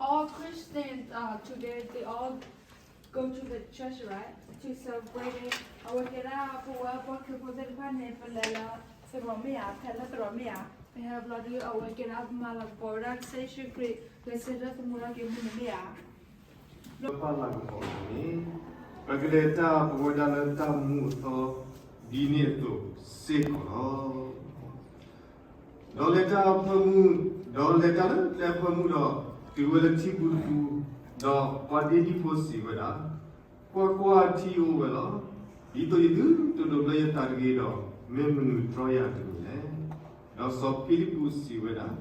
All Christians uh, today, they all go to the church, right? To celebrate it. အဝဲကဲဒၣ်ပဝဲပှၤခရံာ်ဖိသ့ၣ်တဖၣ်န့ၣ် ပလဲၤလၢသရိာ်မ့ၢ်ဧါ, ဖဲလၢသရိာ်မ့ၢ်ဧါ, ဖဲဘျီဒုး အဝဲကဲဒၣ်ပမၤလၤကပီၤဝဲဒၣ်ကစၢ်ယ့ၣ်ၡူးခရံာ် ဂဲၤဆၢထၢၣ်သမူထီၣ်က့ၤမုၢ်နံၤမ့ၢ်ဧါ. လၢပလၤကပီၤန့ၣ် ပကလဲၤတၢ်ပဝဲဒၣ်လၢတၢ်မူအသီ ဒ်န့ၣ်အသိးစ့ၢ်ကီးလီၤ. ဒီးလဲၤတၢ်အဖၢမုၢ်, ဒီးလဲၤတၢ်လၢကျဲအဖၢမုၢ်ဒီး တုၤဝဲလၢထံပူၤတပူၤ, ဒီးပှၤဒ့ဒံဖိစံးဝဲဒၣ်, ကွၢ်ကွၢ်, ထံအိၣ်ဝဲလီၤ. ဒ်သိးယသုတဒိးဘျၢယသးတဂ့ၤဒီး မ့ၢ်မနုၤတြီယၤတမံၤလဲၣ်. ဒီးစီၤဖံလံးပူးစံးဝဲဒၣ်,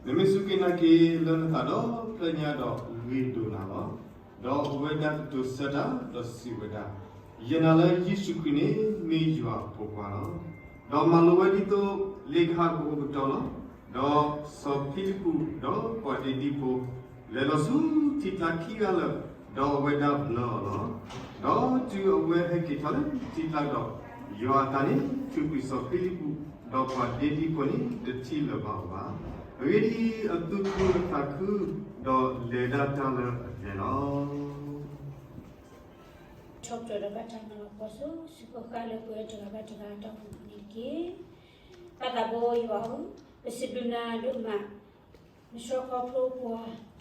နမ့ၢ်စူၢ်က့ၤနာ်က့ၤလၢနသးဒီဖျၢၣ်ညါဒီး ဂ့ၤဒိၣ်နၤလီၤ. ဒီးအဝဲဒၣ်ကတိၤဆၢတၢ်ဒီးစံးဝဲဒၣ်, ယနာ်လၢယ့ၣ်ၡူးခရံာ်န့ၣ်မ့ၢ်ယွၤအဖိခွါလီၤ. ဒီးမၤလိဝဲဒ်သိးလ့ကဟၣ်ကအိၣ်ကတီၤလီၤ. ဒီးစီၤဖံလံးပူးဒီးပှၤဒ့ဒံဖိ လဲၤလီၤဆူထံကျါခံဂၤလၢာ်, ဒီးအဝဲဒၣ်ဘျၢအီၤလီၤ. ဒီးတုၤအဝဲဟဲက့ၤထီၣ်လၢထံကျါဒီး, ယွၤအသးန့ၣ်ထုးကွံာ်စီၤဖံလံးပူးဒီးပှၤဒ့ဒံဖိန့ၣ် တထံၣ်လၢၤဘၣ်အီၤဘၣ်. အဂ့ၢ်ဒ်အံၤ, အသူၣ်ခုသးခု, ဒီးလဲၤဒၣ်တၢ်လၢအမဲာ်လီၤ. ထီၣ်ပတြၢၤဒီးဘၣ်တၢ်မၤလၤကပီၤဆူ စံးဖီဃာ်လၢပှဲၤတဂၤဘၣ်တဂၤတၢ်အိၣ်မူန့ၣ်တက့ၢ်. ပၢ်သးဘိယွၤဧၢ, ပစံးဘျုးနၤဒိၣ်မး,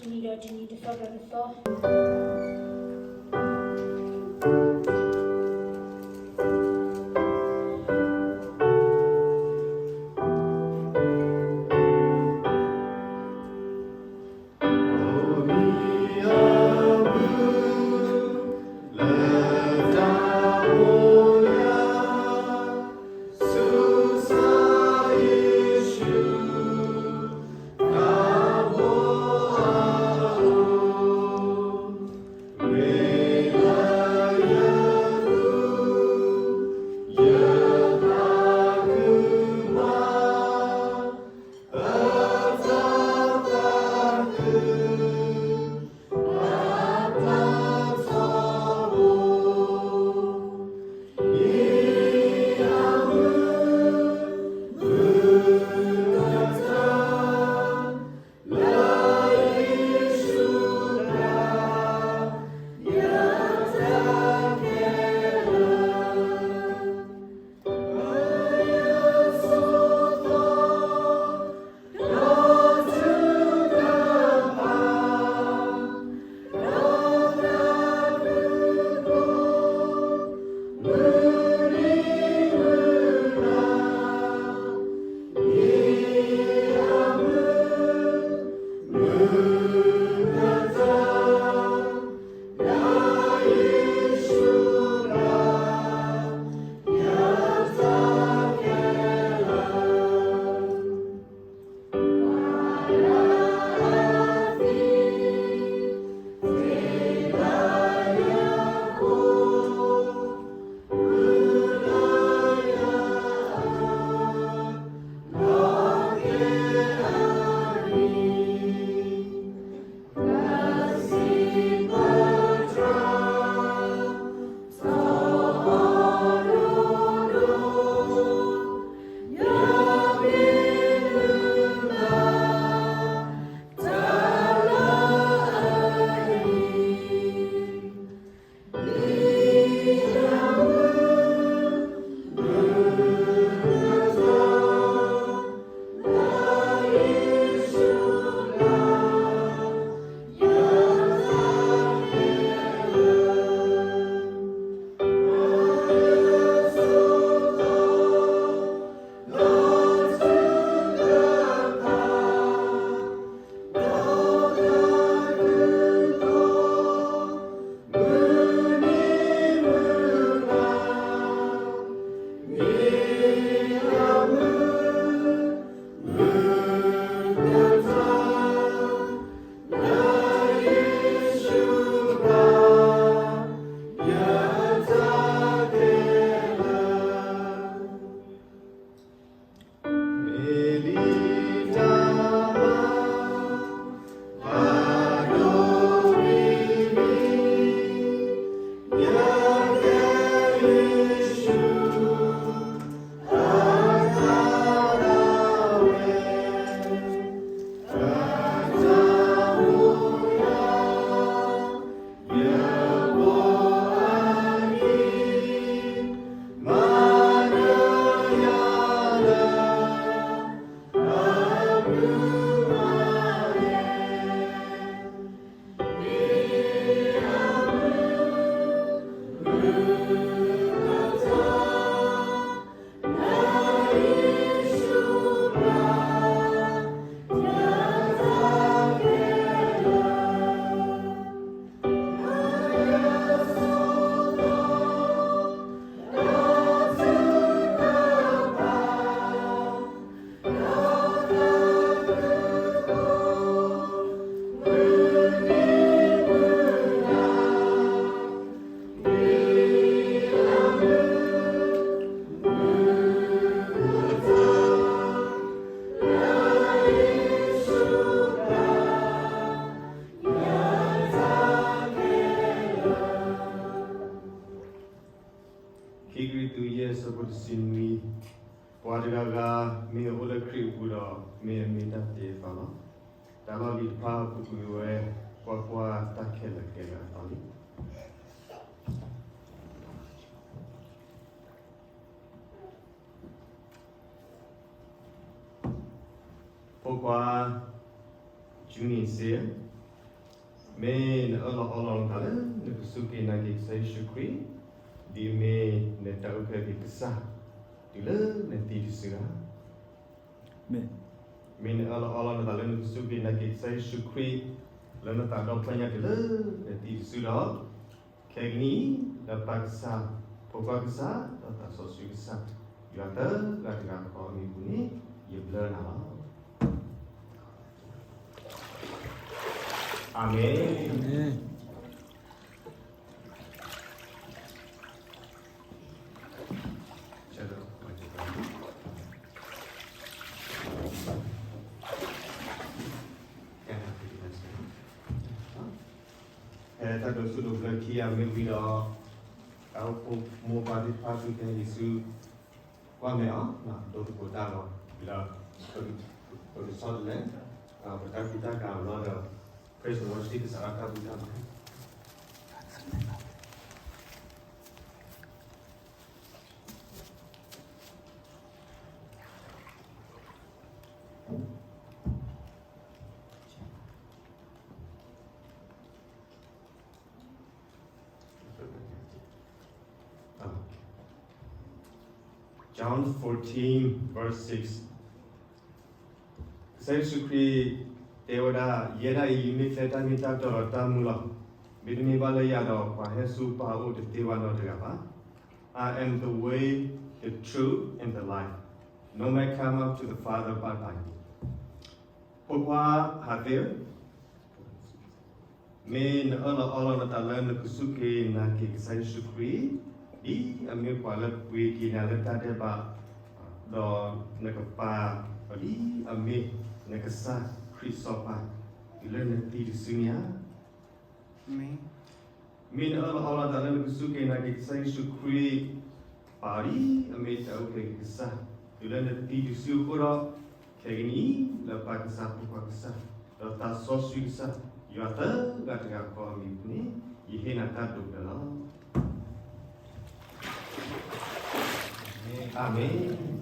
နဆှီခီဖျိပှၤ တနံၤဒီးတနံၤ တသီဒီးတသီ ခံကရံၣ်သူး ယဲၢ် အဆၢဖိတဆံနွံ, ပှၤတဂၤဂၤမ့ၢ်အအိၣ်လၢခရံာ်အပူၤဒီး မ့ၢ်အမ့ၢ်တၢ်တ့အသီလီၤ. တၢ်လီၢ်လံၤတဖၣ်ပူၤကွံာ်ဝဲ, ကွၢ်ကွၢ်, တၢ်ခဲလၢာ်ကဲလၢအသီလံ. ဖိခွါ Junior စ့, မ့ၢ်နအၢၣ်လီၤအီလီၤနသးလၢနကစူၢ်က့ၤနာ်က့ၤကစၢ်ယ့ၣ်ၡူးခရံာ်, ဒ်အမ့ၢ်နတၢ်အုၣ်က့ၤခီၣ်က့ၤကစၢ် တုၤလၢနသံတစုဧါ. မ့ၢ်နအၢၣ်လီၤအီလီၤနသးလၢနကစူၢ်က့ၤနာ်က့ၤကစၢ်ယ့ၣ်ၡူးခရံာ် လၢနသးဒီဖျၢၣ်ညါတုၤလၢနသံတစုဒီး, ခဲကနံၣ်အံၤ လၢပၢ်ကစၢ်, ဖိခွါကစၢ်, ဒီးသးစီဆှံကစၢ်, ယွၤသၢဂၤတဂၤဃီအမံၤအပူၤန့ၣ် ယဘျၢနၤလီၤ. အၤမ့ၣ်. ဖဲတၢ်ဒိးဆူၣ်ဒိးဘျၢခံဂၤမ့ၢ်ဝံၤဒီး, တၢ်အိၣ်ဖှိၣ်မိၢ်ပၢ်သ့ၣ်တဖၣ် သုတဲယ့ၣ်ၡူး, ကွၢ်မဲာ်အီၤ, ဒိသကိးတၢ်ဂီၤ, ဒီး ပကဆီတလဲ, ပတၢ်ကူတၢ်ကၤအလီၢ်ဒီး praise and worship ကစးထီၣ်တၢ်ဘူၣ်တၢ်ဘါ John fourteen, verse six. ကစၢ်ယ့ၣ်ၡူးခရံာ်တဲဝဲဒၣ်, ယဲဒၣ်အံၤ ယမ့ၢ်ကျဲတၢ်မ့ၢ်တၢ်တီဒီးတၢ်မူလီၤ. မ့တမ့ၢ်ဘၣ်လၢယၤဒီး ပှၤဟဲဆူပၢ်အအိၣ်တသ့ဘၣ်နီတဂၤဘၣ်. I am the way, the truth, and the life. No man come up to the Father but by me. ဖိခွါဟးသ့ၣ်ဧၢ, မ့ၢ်နအၢၣ်လီၤအီလီၤနသးလၢနကစူၢ်က့ၤနာ်က့ၤကစၢ်ယ့ၣ်ၡူးခရံာ်, ဒ်အမ့ၢ်ပှၤလၢပှ့ၤက့ၤနၤလၢတၢ်ဒဲးဘး, ဒီးနကပာ်, ဒ်အမ့ၢ်နကစၢ်ခရံာ်စီၤပၤ, တုၤလၢနသံတစုန့ၣ်ဧါ. မ့ၢ်နအၢၣ်လီၤအီလီၤနသးလၢနကစူၢ်က့ၤနာ်က့ၤကစၢ်ယ့ၣ်ၡူးခရံာ်, ပာ်အီၤဒ်အမ့ၢ်တၢ်အုၣ်က့ၤကစၢ်, တုၤလၢနသံတစုအဃိဒီး, ခဲကနံၣ်အံၤ လၢပၢ်ကစၢ် ဖိခွါကစၢ်, ဒီးသးစီဆှံကစၢ်, ယွၤသၢဂၤတဂၤဃီအမံၤအပူၤန့ၣ်, ယဟ့ၣ်နၤတၢ်ဒိးဘျၢလီၤ. အၤမ့ၣ်.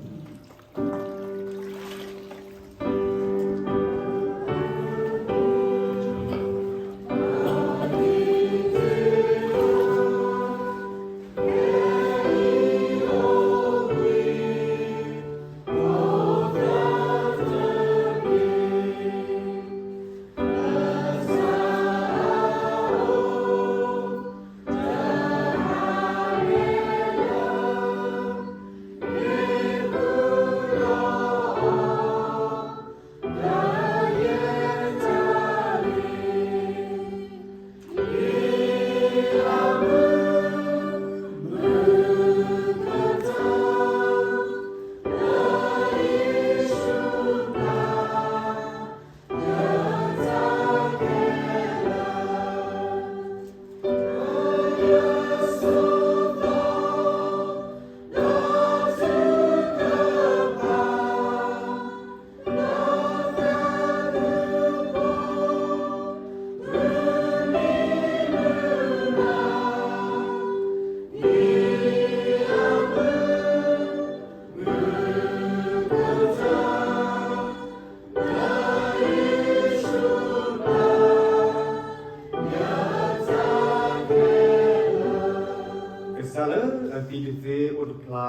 ကစၢ်လၢအသံတသ့အိၣ်တဖျါ,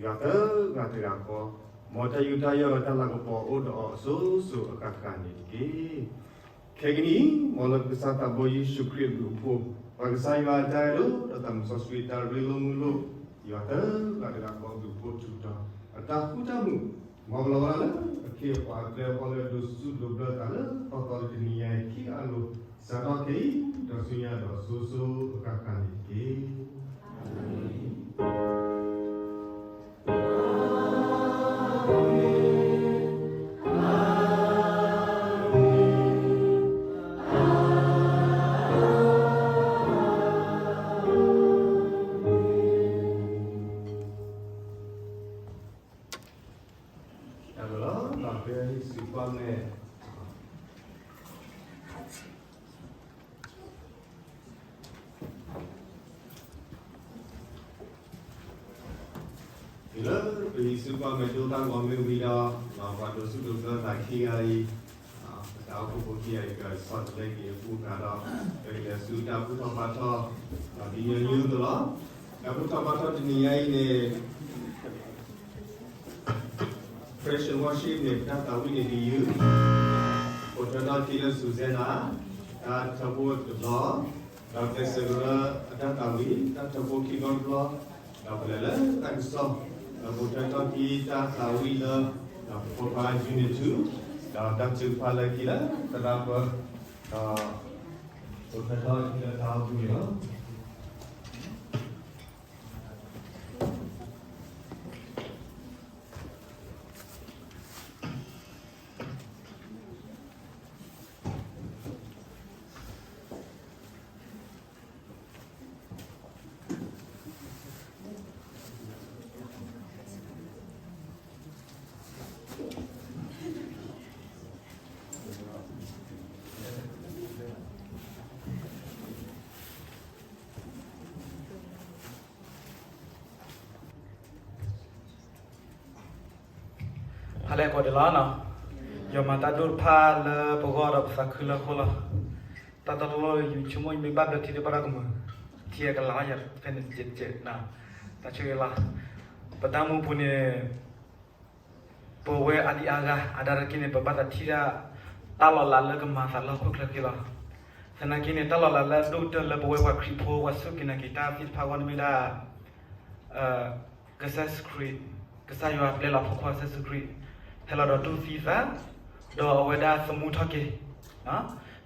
ယွၤသၢဂၤတဂၤဃီ, မ်တၢ်ယူးတၢ်ယီၣ်ဒီးတၢ်လၤကပီၤအိၣ်ဒီးအီၤအစိၤစိၤအဃၣ်ဃၣ်န့ၣ်တက့ၢ်. ခဲကနံၣ်အံၤ မ်လၢပကစၢ်သးဘိယ့ၣ်ၡူးခရံာ်အဘျုးအဖှိၣ်, ပှၤကစၢ်ယွၤအတၢ်အဲၣ်ဒိၣ် ဒီးသးစီဆှံအတၢ်ရ့လိာ်မုာ်လိာ်, ယွၤသၢဂၤတဂၤဃီအဘျုးအဖှိၣ်ထူးတီၤ, အတၢ်ဃူတၢ်မုာ်, မ်ပလီၤဝဲဒၣ်လၢအခ့အပှၤအကျဲအဖီလၢဒိးဆူၣ်ဒိးဘျၢသးလၢသီသီတနံၤညါအံၤခံဂၤအလိၤ, စးထီၣ်ခဲအံၤဒီးဆူညါဒီးအစိၤစိၤအဃၣ်ဃၣ်န့ၣ်တက့ၢ်. ဟံးစုကွၢ်မဲာ် တုၤလၢပဟံးစုကွၢ်မဲာ်ဒိတၢ်ဂီၤမ့ၢ်ဝံၤဒီး, ပှၤဒိးဆူၣ်ဒိးကၢသးခံဂၤအံၤ, ပတၢ်အိၣ်ဖှိၣ်ဖိခံဂၤအံၤ ကဆီၣ်သလဲက့ၤအပူၤကဒီး, ပကလဲၤဆူတၢ်ဘူၣ်ထီၣ်ဘါထီၣ် ဒ်ညီနုၢ်အသိးလီၤ. တၢ်ဘူၣ်ထီၣ်ဘါထီၣ်တနံၤညါအံၤန့ၣ် Praise and Worship န့ၣ် ပတၢ်သးဝံၣ်န့ၣ်ဒ်အံၤ, ပိာ်ထွဲထီၣ်ခံလၢ Susanna တၢ်ထၢဖှိၣ်တဘျီ, ဒီးကျဲးစၢးကရၢအတၢ်သးဝံၣ် တၢ်ထၢဖှိၣ်ခံဘျီတဘျီ, ဒီးပလဲၤလၢတၢ်ကစီၣ်, ဒီးပိာ်ထွဲထီၣ်ခံတၢ်သးဝံၣ်လၢ ဒီးပဖိခွါ Unity ဒီးတၢ်ထုကဖၣ်လၢခံလၢသရၣ်ပၢၢ်, ဒီး ပိာ်ထွဲထီၣ်ခံလၢတၢ်အိၣ်ဖှိၣ်န့ၣ်လီၤ. ဟါလၢအဂ့ၤကိးဂၤဒဲးလီၤ. ယွၤမၤတၢ်ဒိၣ်တဖၣ်လၢပဂီၢ်ဒီးပသးခုလၢအဃိလီၤ. တၢ်တလီၢ်လၢယဆိကမိၣ်ယမ့ၢ်ဘၣ်ဘျၢထံဒီးဘၣ်တၢ်ကမၢၢ်, ထံအကလးယၤဖဲန့ၣ်ကဲးကဲး, တၢ်ဆိၣ်ဂ့ၤလီၤ. ပတၢ်အိၣ်မူပူၤန့ၣ် ပဝဲအါဒံအါဂၤ အဒါတက့ၢ်န့ၣ် ပဘၣ်သးထံၣ်ဒၣ် တၢ်လီၤလးလၢကမၤသးလၢဟီၣ်ခိၣ်ချၢက့လီၤ. သနာ်က့န့ၣ် တၢ်လီၤလးလၢအဒိၣ်ကတၢၢ်လၢပဝဲပှၤခရံာ်ဖိ ပှၤစူၢ်က့ၤနာ်က့ၤတၢ်သ့ၣ်တဖၣ်အဂီၢ်န့ၣ်မ့ၢ်ဒၣ် ကစၢ်ယ့ၣ်ၡူးခရံာ်, ကစၢ်ယွၤပျဲလီၤအဖိခွါကစၢ်ယ့ၣ်ၡူးခရံာ် ဟဲလီၤဒီးတူၢ်သံသး, ဒီးအဝဲဒၣ်သမူထီၣ်က့ၤ,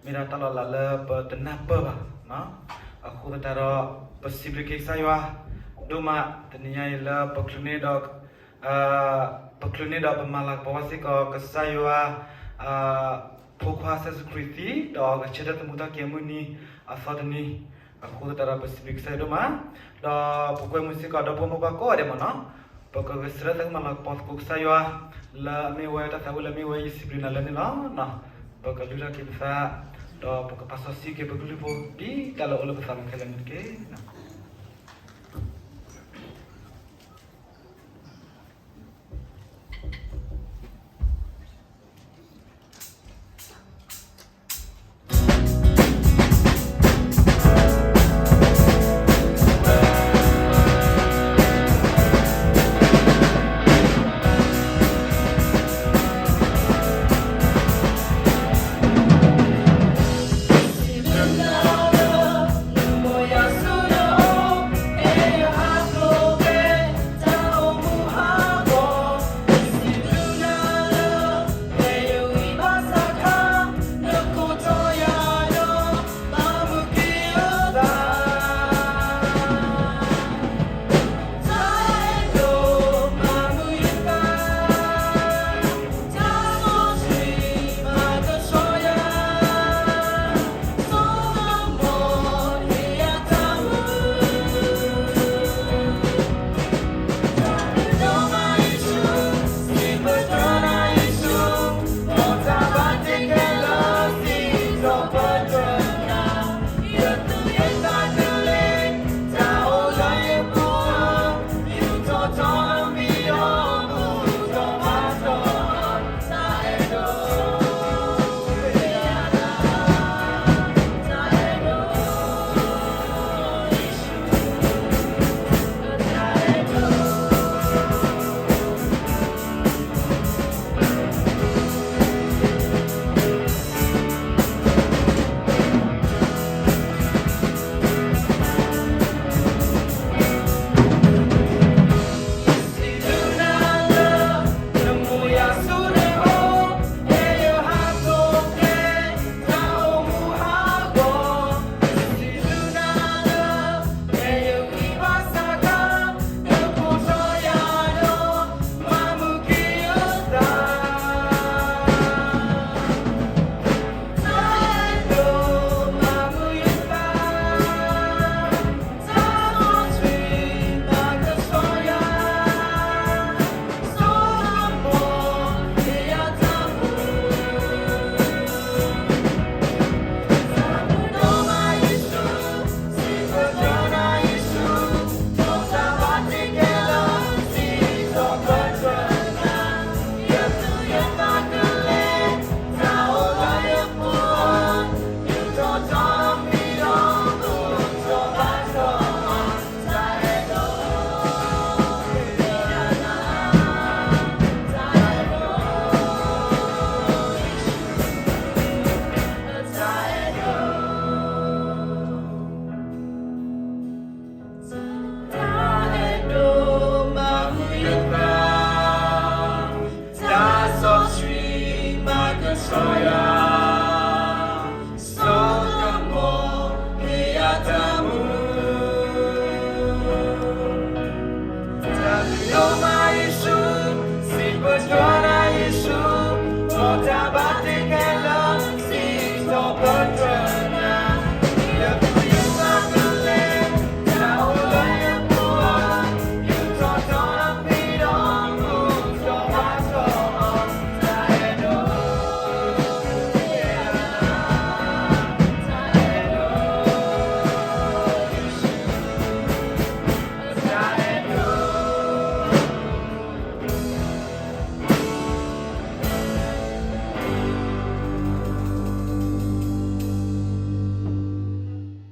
မ့ၢ်ဒၣ်တၢ်လီၤလးလၢပတနၢ်ပၢၢ်ဘၣ်. အဃိသတးဒီး ပစံးဘျုးက့ၤကစၢ်ယွၤ ဒိၣ်မး တနံၤညါအံၤလၢပချုးန့ၢ်ဒီး ပချုးန့ၢ်ဒီးပမၤလၤကပီၤဘၣ်စ့ၢ်ကီး ကစၢ်ယွၤ ဖိခွါကစၢ်ယ့ၣ်ၡူးခရံာ်သံ ဒီးကဆၢထၢၣ်သမူထီၣ်က့ၤအမုၢ်နံၤအသီတနံၤ, အဃိသတးဒီးပစံးဘျုးကစၢ်ယွၤဒိၣ်မး, ဒီးပကွဲမုာ်စ့ၢ်ကီးဒီဖိမိၢ်ပၢ်ကိးဂၤဒဲးမ့ၢ်နီၤ, ပကဂဲၤဆၢထၢၣ်သးမၤလၤကပီၤသကိးကစၢ်ယွၤ လၢအမ့ၢ်ဝဲတၢ်သးဝံၣ်လၢအမ့ၢ်ဝဲယစံးဘျုးနၤလၢန့ၣ်လီၤ. ပကလုၢ်ထီၣ်က့ၤပသး, ဒီးပကပာ်စီဆှံက့ၤပကလုၢ်ဖိ ဒ်တၢ်လၢအအိၣ်လၢပသးမုာ်ခဲလၢာ်န့ၣ်တက့ၢ်.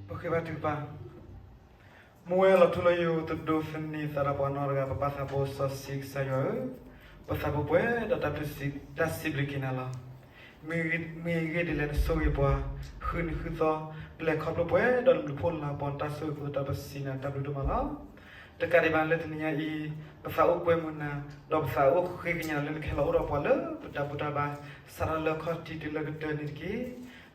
ပဃ့ဘါထုကဖၣ်. မူဝဲလီၤထူလီၤယိာ် သဒိးသန့ၤသးဒီးပှၤနီတဂၤ ပပၢ်သးဘိစီဆှံကစၢ်ယွၤဧၢ, ပသးပူၤပှဲၤဒီးတၢ်ပျံၤတၢ်စံးဘျုးက့ၤနၤလီၤ. မ့ၢ်ဂ့ၢ်ဒ်လဲၣ်နဆိၣ်ဂ့ၤပှၤ, ဃုနုာ်ဃုသီ, ပျဲၢ်ခီဖျိပှဲၤဒီးနလူၤဖိနလၤကပီၤ နတၢ်ဆိၣ်ဂ့ၤအဃိ သတးပစံးနၤတၢ်ဘျုးဒိၣ်မးလီၤ. တကးဒံးဘၣ်လၢတနံၤညါအံၤ, ပသးအိၣ်ကွဲမုာ်နၤ, ဒီးပသးအိၣ်ဃ့ကညးနၤလၢနကဟဲလီၤအိၣ်ဒီးပှၤလၢ ပတၢ်ဘူၣ်တၢ်ဘါ, စးထီၣ်လၢခီၣ်ထံးတုၤလၢကတၢၢ်န့ၣ်တက့ၢ်.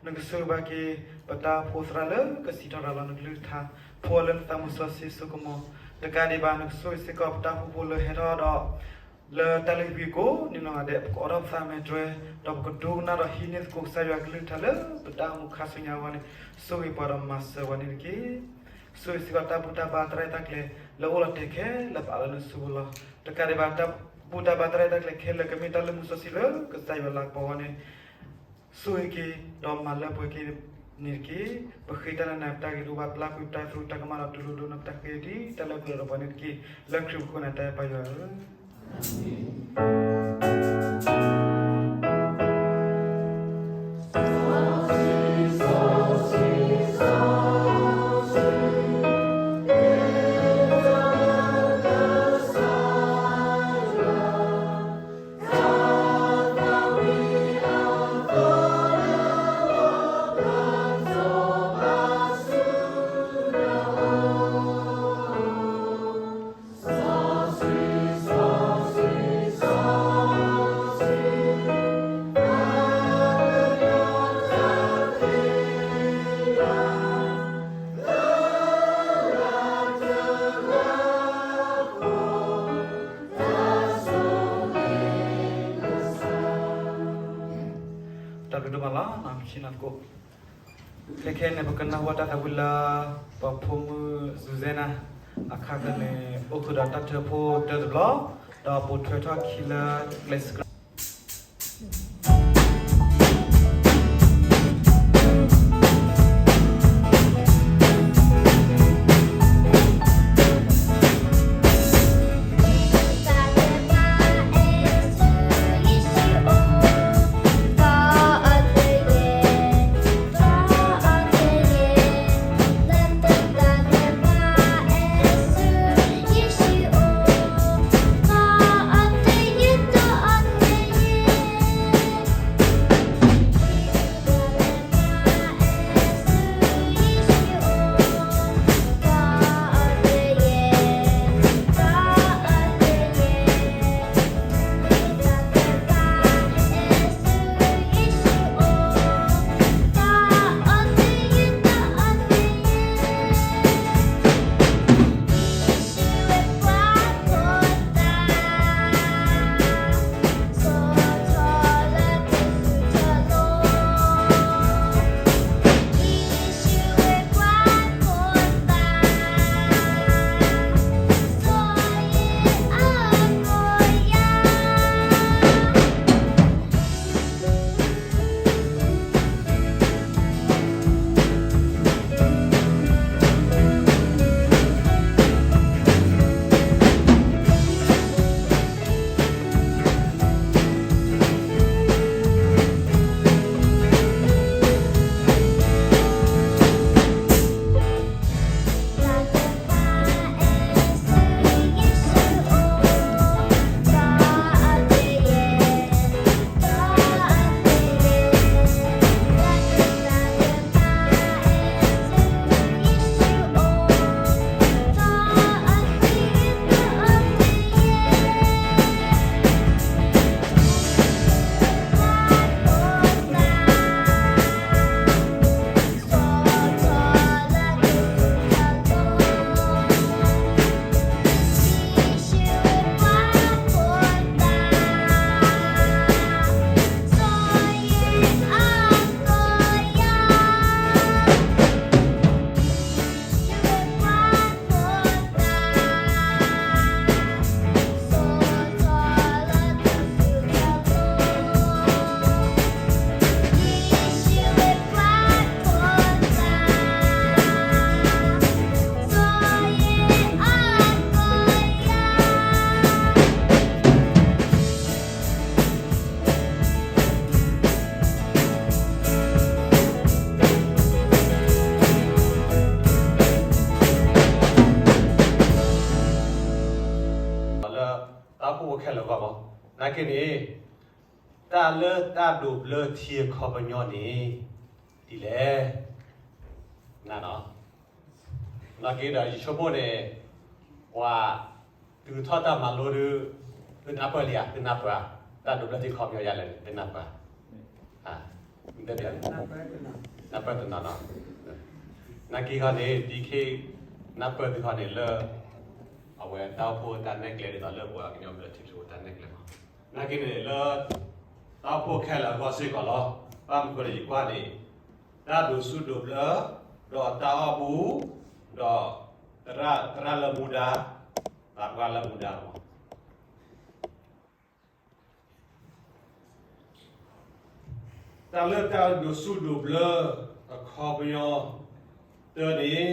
နကဆိၣ်ဂ့ၤဘၣ်က့ၤ ပတၢ်အိၣ်ဖှိၣ်သရၣ်လၢကစံးထီၣ်ရၤလီၤနကလုၢ်ကထါ, ဖှိၣ်လၢနသးမုၢ်စီဆှံစိကမီၤ, တကးဒံးဘၣ် နကဆိၣ်ဂ့ၤစ့ၢ်ကီးပတၢ်အိၣ်ဖှိၣ်ဖိလၢဟဲထီၣ်ဒီး လၢတၢ်လုၢ်ဟံၣ်ကိးနံၤနီၢ်ဂၤဒဲး ပကအိးထီၣ်ပသးမဲာ်တြဲၤ, ဒီးပကဒိကနၣ်ဒီးဟံးန့ၢ်သကိးကစၢ်ယွၤကလုၢ်ကထါလၢပတၢ်အိၣ်မူခါဆူညါအဂီၢ်န့ၣ်, ဆိၣ်ဂ့ၤပှၤဒီးမၤစၢၤပှၤန့ၣ်တက့ၢ်. ဆိၣ်ဂ့ၤစ့ၢ်ကီးတၢ်ဘူၣ်တၢ်ဘါသရၣ်တၢ်ကျဲၤ လၢအိၣ်လီၤတဲာ်ခဲလၢာ် ပအၢၣ်လီၤနစုပူၤလီၤ. တကးဒံးဘၣ် တၢ်ဘူၣ်တၢ်ဘါသရၣ်တၢ်ကျဲၤခဲလၢာ် ကမ့ၢ်တၢ်လၢမုၢ်စီဆှံလၢကစၢ်ယွၤလၤကပီၤအဂီၢ်န့ၣ် ဆိၣ်ဂ့ၤက့ၤ ဒီးမၤလၢပှဲၤက့ၤန့ၣ်တက့ၢ်. ပဃ့တၢ်လၢနၤ ပတၢ်ဂ့ၤတအိၣ်ဘၣ် ပျၢ်ကွံာ်ပတၢ်သရူးတၢ်ကမၣ်ဒီးတူၢ်လိာ်ဒိၣ်နီၢ်ပတၢ်ဃ့ၢ်ဒ်တၢ်လၢပှဲၤဒီးပှၤန့ၣ်တက့ၢ်. လၢခရံာ်ပဃိန့ၣ် တၢ်အဲၣ်ပၢ်ယွၤဧၢ. တၢ်ဘျုးဒိၣ်မးလီၤ နဆ့နၤသကိး. ခဲခဲန့ၣ် ပကနၢ်ဟူတၢ်သးဝံၣ်လၢ ပှၤဖိမုၣ်စူၤစဲနၤ အခါခဲန့ၣ် အိၣ်ဃုာ်ဒီးတၢ်ထၢဖှိၣ်တၢတဘျီ ဒီးပိာ်ထွဲထီၣ်ခံလၢကျဲးစၢး တၢ်အိၣ်ဖှိၣ်ဖိခဲလၢာ်အဂီၢ်မး, နာ်က့န့ၣ် တၢ်လၢတၢ်ဒိးဘျၢထံအခီပညီန့ၣ် ဒ်လဲၣ်. နၤနီၤ, နာ်က့ဒီးယဆိကမိၣ်န့ၣ် ပှၤ တုၤထီၣ်တၢ်မၤလိဒုး သုနၢ်ပၢၢ်လံဧါ, သုနၢ်ပၢၢ်ဧါ, တၢ်ဒိးဘျၢထံအခီပညီယၤလဲၣ်န့ၣ် သုနၢ်ပၢၢ်ဧါ. နၢ်ပၢၢ်တနီၤနီၤ, နာ်က့ခီန့ၣ် ဒ်ခဲ နၢ်ပၢၢ်သုခီန့ၣ်လၢ အဝဲတၢ်အိၣ်ဖှိၣ်တၢ်နဲၣ်ကျဲဒ်သိးလၢပှၤကညီဘျၢထံခီတၢ်နဲၣ်ကျဲမး, နာ်က့န့ၣ်လၢ တၢ်အိၣ်ဖှိၣ်ခဲလၢာ်အဂီၢ်စ့ၢ်ကီးလီၤ. ဘၣ်မနုၤဃိလၢယကွၢ်န့ၣ် တၢ်ဒိးဆူၣ်ဒိးဘျၢ ဒီးတၢ်အီၣ်ဘူၣ် ဒီး သရၣ်လၢမူဒါ, သရၣ်လၢမူဒါလီၤ. တၢ်လၢတၢ်ဒိးဆူၣ်ဒိးဘျၢအခီပညီ တၢန့ၣ်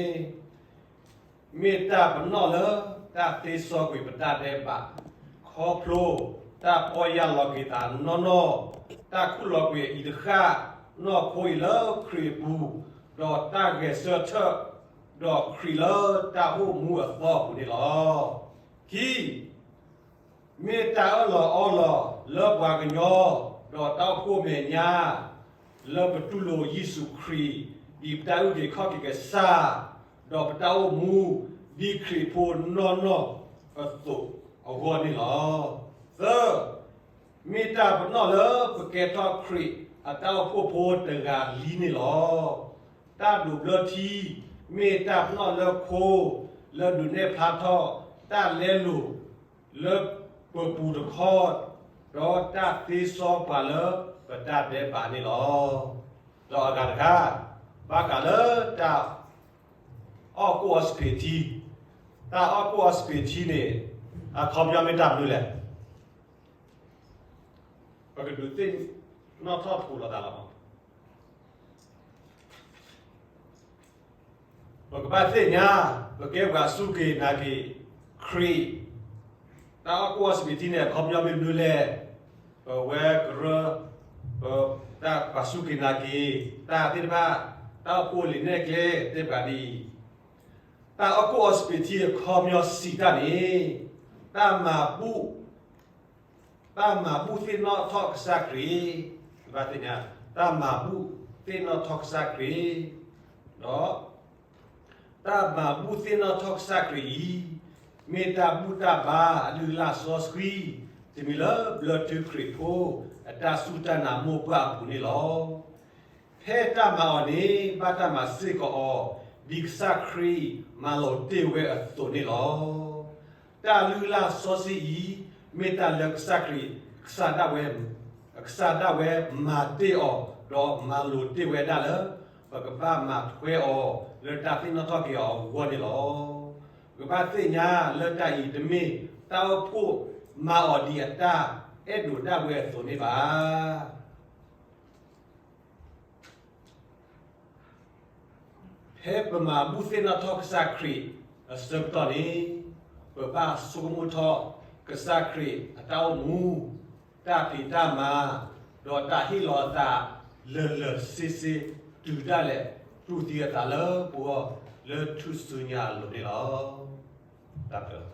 မ့ၢ်တၢ်ပနီၣ်လၢတၢ်သ့စီကွံာ်ပတၢ်ဒဲးဘး, ခီဖျိတၢ်ပီၢ်ယၢ်လီၤက့ၤသးနီၢ်နီၢ်, တၢ်ခူၣ်လီၤကွံာ်အံၤတဃၣ် နီၢ်ခိအံၤလၢခရံာ်အပူၤ, ဒီးတၢ်ဂဲၤဆၢထၢၣ် ဒီးခရံာ်လၢတၢ်အိၣ်မူအသီအပူၤန့ၣ်လီၤ. ခံ မ့ၢ်တၢ်အၢၣ်လီၤအီလီၤလၢပှၤကညီ ဒီးတၢ်အိၣ်ဖှိၣ်မဲာ်ညါ လၢပတူၢ်လိာ်ယ့ၣ်ၡူးခရံာ် ဒ်ပတၢ်အုၣ်က့ၤခီၣ်က့ၤကစၢ်, ဒီးပတၢ်အိၣ်မူ ဒ်ခရံာ်ဖိနီၢ်နီၢ်အသိးအဂီၢ်န့ၣ်လီၤ. သၢ မ့ၢ်တၢ်ပနီၣ်လၢပကဲထီၣ်ခရံာ်အတၢ်အိၣ်ဖှိၣ်ဖိတဂၤလံန့ၣ်လီၤ. တၢ်ဒိးဘျၢထံ မ့ၢ်တၢ်ပနီၣ်လၢခိ လၢဒုးနဲၣ်ဖျါထီၣ်တၢ်လဲလိာ်လၢပပူၤတခီ, ဒီးတၢ်သ့စီပှၤလၢပတၢ်ဒဲးဘးန့ၣ်လီၤ. ဒီးအဂၤတခါ, ဘၣ်ဃးလၢတၢ်အီၣ်ကိၣ်အီစပံးထံ, တၢ်အီၣ်ကိၣ်အီစပံးထံန့ၣ် အခီပညီမ့ၢ်တၢ်မနုၤလဲၣ်. ပကဒုးသ့ၣ်နီၣ်ထီၣ်ထီလိာ်သးလီၤ. ပကဘၣ်သ့ၣ်ညါ ပကဲပှၤစူၢ်က့ၤနာ်က့ၤခရံာ်, တၢ်အီၣ်ကိၣ်အီစပံးထံန့ၣ် အခီပညီမ့ၢ်မနုၤလဲၣ်. ပဝဲကရၢ, ပတၢ်ပှၤစူၢ်က့ၤနာ်က့ၤ တၢ်သ့ၣ်တဖၣ်, တၢ်အိၣ်ဖှိၣ်လံာ်နဲၣ်ကျဲသ့ၣ်တဖၣ်ဒ်အံၤ, တၢ်အီၣ်ကိၣ်အီစပံးထံအခီပညီစံးတၢ်န့ၣ်, တၢ်မၤဘူၣ် တၢ်မၤဘူၣ်သ့ၣ်နီၣ်ထီၣ်ကစၢ်ခရံာ်, ဘၣ်သ့ၣ်ညါ, တၢ်မၤဘူၣ်သ့ၣ်နီၣ်ထီၣ်ကစၢ်ခရံာ်, ဒီး တၢ်မၤဘူၣ်သ့ၣ်နီၣ်ထီၣ်ကစၢ်ခရံာ်အံၤ, မ့ၢ်တၢ်ဘူၣ်တၢ်ဘါအလုၢ်အလၢ်စီဆှံ, တမံၤလၢဘျၢထံခရံာ်ဖိအတၢ်စူၢ်တၢ်နာ်မိၢ်ပှၢ်အပူၤန့ၣ်လီၤ. ဖဲတၢ်မၤအီၤန့ၣ် ဘၣ်တၢ်မၤစ့ၢ်ကီးအီၤ ဒ်ကစၢ်ခရံာ်မၤလိာ်တ့ၢ်ဝဲအသိးန့ၣ်လီၤ. တၢ်လုၢ်လၢ်စီဆှံအံၤ မ့ၢ်တၢ်လၢကစၢ်ခရံာ် ကစၢ်ဒၣ်ဝဲ ကစၢ်ဒၣ်ဝဲမၤတ့ၢ်အီၤ ဒီးမၤလိာ်တ့ၢ်ဝဲဒၣ်လၢ ပကဘၣ်မၤထွဲအီၤလၢတၢ်သ့ၣ်နီၣ်ထီၣ်က့ၤအီၤအဂီၢ်န့ၣ်လီၤ. ပကဘၣ်သ့ၣ်ညါလၢတၢ်အံၤတမ့ၢ်တၢ်အိၣ်ဖှိၣ်မၤအီၤဒ်အတၢ်အဲၣ်ဒိးဒၣ်ဝဲအသိးန့ၣ်ဘၣ်. ဖဲပမၤဘူၣ်သ့ၣ်နီၣ်ထီၣ်ကစၢ်ခရံာ်အဆၢကတီၢ်န့ၣ်, ပဘၣ်ဆိကမိၣ်ထီၣ်ကစၢ်ခရံာ်အတၢ်အိၣ်မူ, တၢ်ဖံးတၢ်မၤ, ဒီးတၢ်ဟ့ၣ်လီၤအသးလၢာ်လၢာ်ဆ့ဆ့, တုၤဒၣ်လဲာ်တူၢ်သံအသးလၢပဂီၢ် လၢထူၣ်စုညါအလိၤန့ၣ်လီၤ. တၢ်ဘျုး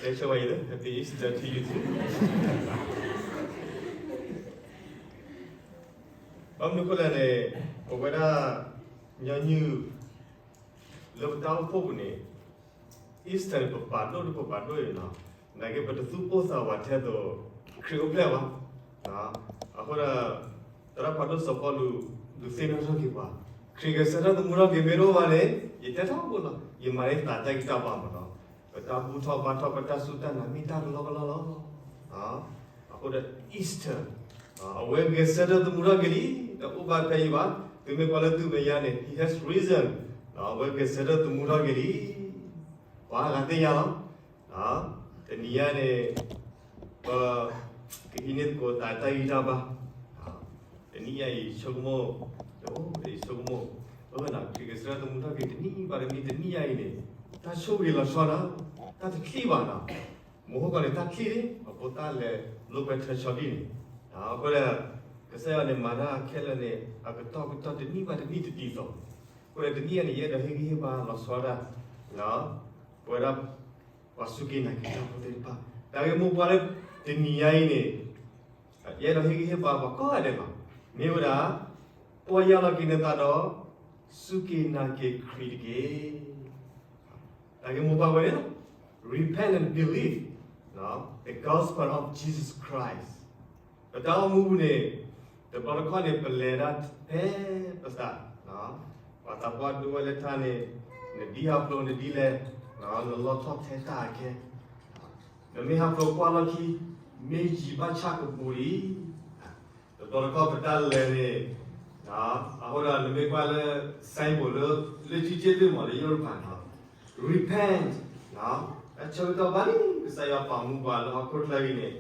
Happy Easter to you too. ဘၣ်မနုၤအဃိလဲၣ်န့ၣ် ပဝဲဒၣ် ညီနုၢ် လၢပတၢ်အိၣ်ဖှိၣ်ပူၤန့ၣ် Easter န့ၣ် ပပာ်ဒိၣ်တပပာ်ဒိၣ်အံၤနီၤ, နာ်က့ပတသူၣ်ပိၢ်သးဝးထဲသိး ခရံာ်အိၣ်ဖျဲၣ်ဘၣ်. အဃိဒီး သရၣ်ဖးဒိၣ်စီၤပီလူး ဒုးသ့ၣ်နီၣ်ထီၣ်က့ၤပှၤ, ခရံာ်ဂဲၤဆၢထၢၣ်သမူထီၣ်က့ၤမ့ၢ်တအိၣ်ဘၣ်န့ၣ် ယတဲထီဘိလီၤ, ယမၤန့ၢ်သးတၢ်ဂံၢ်တၢ်ဘါမးနီၤ, ပတၢ်ဘူၣ်ထီၣ်ဘါထီၣ် ပတၢ်စူၢ်တၢ်နာ်မ့ၢ်တၢ်ကလီကလီလီၤ. အဃိဒီး Easter အဝဲဂဲၤဆၢထၢၣ်သမူထီၣ်က့ၤလံ, ဒီးအိၣ်ဘၣ်ဖဲအံၤဘၣ်, သုမ့ၢ်ကွၢ်လၢသုမဲာ်ညါန့ၣ် he has risen, အဝဲဂဲၤဆၢထၢၣ်သမူထီၣ်က့ၤလံ, ပှၤဂၤသ့ၣ်ညါလီၤ. တနံၤညါန့ၣ် ပ ကဟံးန့ၢ်သကိးတၢ်ဂံၢ်တၢ်ဘါ, တနံၤညါအံၤဆိကမိၣ်, ယဆိကမိၣ်, အဝဲန့ၣ် ခရံာ်ဂဲၤဆၢထၢၣ်သမူထီၣ်က့ၤတနံၤဘၣ်တနံၤ တနံၤညါအံၤန့ၣ် တၢ်ဆိၣ်ဂ့ၤလီၤဆီဒၣ်, တၢ်တချံၣ်ဘၣ်နီၤ, မဟိကီန့ၣ် တၢ်ချံၣ်န့ၣ် အဖိသၣ်လဲၤလိာ်ကွဲထၢဆီဒံၣ်န့ၣ်, အဃိဒီး ကစၢ်ယွၤန့ၣ် မၤတၢ်ခဲလၢာ်န့ၣ် အကတီၢ်ကတီၢ်တနံၤဘၣ်တနံၤတဒ်သိး, အဃိဒီးတနံၤညါန့ၣ် ယအဲၣ်ဒိးဟ့ၣ်ဂံၢ်ဟ့ၣ်ဘါလီၤဆီဒၣ် ပဝဲဒၣ် ပှၤစူၢ်က့ၤနာ်က့ၤတၢ်ဖိသ့ၣ်တဖၣ်, တၢ်ဂ့ၢ်မိၢ်ပှၢ်လၢတနံၤညါအံၤန့ၣ် ယအဲၣ်ဒိးဟ့ၣ်ဂံၢ်ဟ့ၣ်ဘါပှၤကိးဂၤဒဲးလီၤ. မ့ၢ်ဝဲဒၣ် ပီၢ်ယၢ်လီၤက့ၤနသးဒီး စူၢ်က့ၤနာ်က့ၤခရံာ်တက့ၢ်. တၢ်ဂ့ၢ်မိၢ်ပှၢ်ဝဲန့ၣ်လီၤ. Repent and believe the gospel of Jesus Christ. ပတၢ်အိၣ်မူပူၤန့ၣ် တဘျီတခီၣ်န့ၣ် ပလဲၤဒၣ်ဖဲပသး, ပှၤသးပှၢ်ဒိဝဲလၢထါန့ၣ် နဒ်ဟးဖျိးနဒ်လဲၣ်, နလီၢ်ထီၣ်ထဲတၢ်အခဲ နမ့ၢ်ဟးဖျိးကွၢ်လီၢ်ခံ မ့ၢ်ယံၤဘၣ်ဆၣ်ကပူၤလံ. တဘျီတခီၣ်ပတၢ်လဲၤန့ၣ်, အဃိဒီးနမ့ၢ်ကွၢ်လၢ signboard လၢ လၢထံက့သ့ၣ်မးလၢယိၤရပၤန့ၣ် repent, တၢ်ဆၢကတီၢ်ဘၣ်လံ, ကစၢ်ယွၤပာ်မူပှၤလၢဟီၣ်ခိၣ်ချၢအံၤန့ၣ်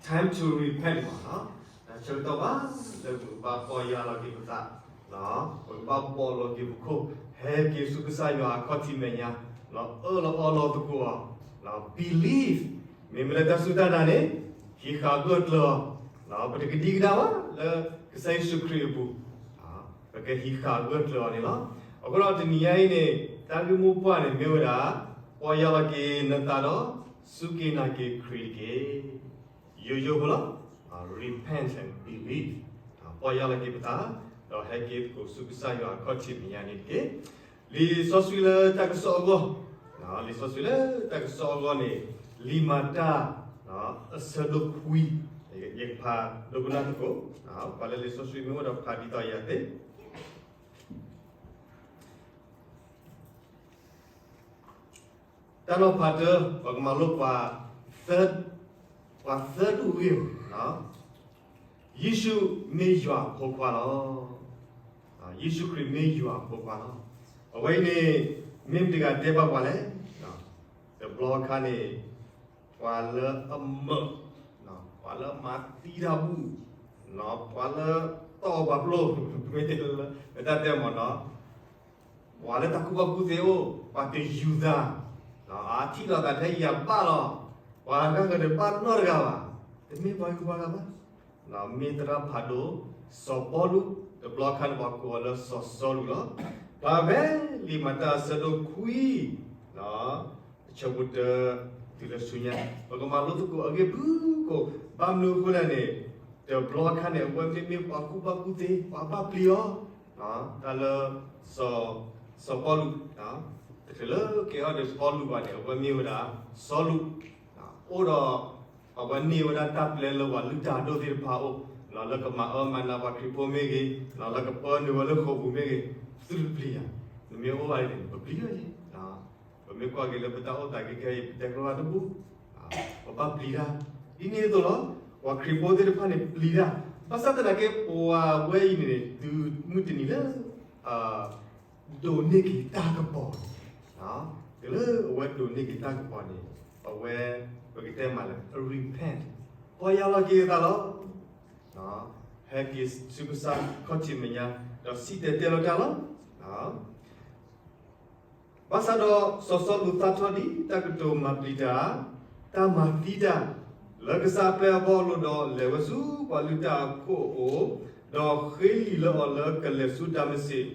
time to repent မး, တၢ်ဆၢကတီၢ်ဘၣ်လၢပကဘၣ်ပီၢ်ယၢ်လီၤက့ၤပသး, ပကဘၣ်ဘီၣ်လီၤက့ၤပခိၣ်, ဟဲက့ၤဆူကစၢ်ယွၤအခီၣ်ထံးမဲာ်ညါ, အၢၣ်လီၤအီလီၤသကိးအီၤ, believe, မ့မ့ၢ်လၢတၢ်စူၢ်တၢ်နာ်န့ၣ် ဟံးဃာ်ဂၢၢ်ကျၢၤအီၤ, ပတကဒံကဒါဘၣ်လၢကစၢ်ယ့ၣ်ၡူးခရံာ်အပူၤ, ပကဟံးဃာ်ဂၢၢ်ကျၢၤအီၤန့ၣ်လီၤ. အဃိဒီးတနံၤညါအံၤန့ၣ် တၢ်ဂ့ၢ်မိၢ်ပှၢ်န့ၣ်မ့ၢ်ဝဲဒၣ် ပီၢ်ယၢ်လီၤက့ၤနသးဒီး စူၢ်က့ၤနာ်က့ၤခရံာ်တက့ၢ်. ယိယိဖိလီၤ, repent and believe, ပီၢ်ယၢ်လီၤက့ၤပသး, ဒီးဟဲက့ၤသကိးဆူကစၢ်ယွၤအခီၣ်ထံးမဲာ်ညါန့ၣ်တက့ၢ်. လံာ်စီဆှံလၢတၢ်ကစီၣ်အဂီၢ်, လံာ်စီဆှံလၢတၢ်ကစီၣ်အဂီၢ်န့ၣ် လံာ်မၤတၢ် အဆၢဒိၣ်ခွံ, ယကဖးဒိကနၣ်သကိး, ပှၤလၢလံာ်စီဆှံမ့ၢ်အိၣ်ဒီးဖးဒ်သိးယၤသ့ တၢ်နီၤဖးတၢၢ် ပကမၤလိပှၤသၢ, ပှၤသၢဒူၣ်ဂ့ၢ်, ယ့ၣ်ၡူးမ့ၢ်ယွၤအဖိခွါလီၤ. ယ့ၣ်ၡူးခရံာ်မ့ၢ်ယွၤအဖိခွါလီၤ. အဝဲအံၤန့ၣ် မ့ၢ်မတၤတဂၤတဲဘၣ်ပှၤလဲၣ်. တဘျီအခါန့ၣ် ပှၤလၢအမၢ, ပှၤလၢအမၤသံတၢ်ဘူၣ်, ပှၤလၢတီၢ်ပှၤပျိၢ်, မ့ၢ်တၢ်တဲမ့ၢ်နီၤ ပှၤလၢတၢ်ကူၣ်ဘၣ်ကူၣ်သ့အိၣ်, ပှၤတယူၤသး, အထံၣ်လိာ်သးထဲယၤဘၣ်လီၤ. ပှၤဂၤဂၤတဘၣ်နီတဂၤဘၣ်, တမ့ၢ်ပှၤဂၤပှၤဂၤဘၣ်. မ့ၢ်သရၣ်ဖးဒိၣ် စီၤပီလူး, တဘျီခါန့ၣ်ပှၤကိးအီၤလၢစီၤစီလူးလီၤ. ပာ်ဖဲလံာ်မၤတၢ်အဆၢဒိၣ်ခွံ အဆၢဖိတၢ တုၤလၢဆူညါ, ပကမၤလိသကိးအဂ့ၢ်ဖုၣ်ကိာ်, ဘၣ်မနုၤအဃိလဲၣ်န့ၣ်, တဘျီအခါန့ၣ် အဝဲမ့မ့ၢ်ပှၤကူၣ်ဘၣ်ကူၣ်သ့ ပှၤဘၣ်ပျံၤအီၤ, တၢ်လၢ စီၤပီလူး, တချုးလၢကဲထီၣ်ဒီးစီလူးဘၣ်န့ၣ် အဝဲမ့ၢ်ဝဲဒၣ် စီလူး, အိၣ်ဒီး အဝဲန့ၢ်ဝဲဒၣ်တၢ်ပျဲလၢပှၤလုၢ်တၢ်အဒိၣ်သ့ၣ်တဖၣ်အအိၣ်, လၢကမၤအၢမၤနးပှၤခရံာ်ဖိမ့ၢ်ဂ့ၤ, လၢကပၢနုာ်ဝဲလၢဃိာ်ပူၤမ့ၢ်ဂ့ၤ, သုတပျံၤဧါ, နမ့ၢ်အိၣ်ဘၣ်န့ၣ် ပပျံၤလီၤယံၤ. ပမ့ၢ်ကွၢ်က့ၤလၢပတၢ်အိၣ်သးက့ခဲအံၤ ပတဲကျိၤတဘိ, ပဘၣ်ပျံၤတၢ်, ဒ်န့ၣ်အသိးလီၤ. ပှၤခရံာ်ဖိသ့ၣ်တဖၣ်န့ၣ်ပျံၤတၢ်, ဘၣ်ဆၣ်သနာ်က့ ပှၤဝဲအံၤန့ၣ် တုၤမုၢ်တနံၤလၢ ဒိးန့ၢ်က့ၤတၢ်ကပီၤ, တုၤလၢအဝဲဒိးန့ၢ်က့ၤတၢ်ကပီၤန့ၣ် အဝဲ ပကတဲမးလၢ repent, ပီၢ်ယၢ်လီၤက့ၤအသးလီၤ. ဟဲက့ၤဆူကစၢ်ခီၣ်ထံးမဲာ်ညါ ဒီးစံၣ်တဲၤတဲလီၤတၢ်လီၤ. ဘၣ်ဆၣ်ဒီးစီၤစီလူးသးထီၣ်ဒ်တၢ်ကတိၤမၤပျံၤတၢ်, တၢ်မၤသံတၢ် လၢကစၢ်အပျဲၢ်အဘီၣ်အလိၤ ဒီးလဲၤဝဲဆူပှၤလုၢ်တၢ်အခိၣ်အအိၣ်, ဒီးဃ့လံာ်လၢအီၤလၢကလဲၤဆူဒၤမးစ့း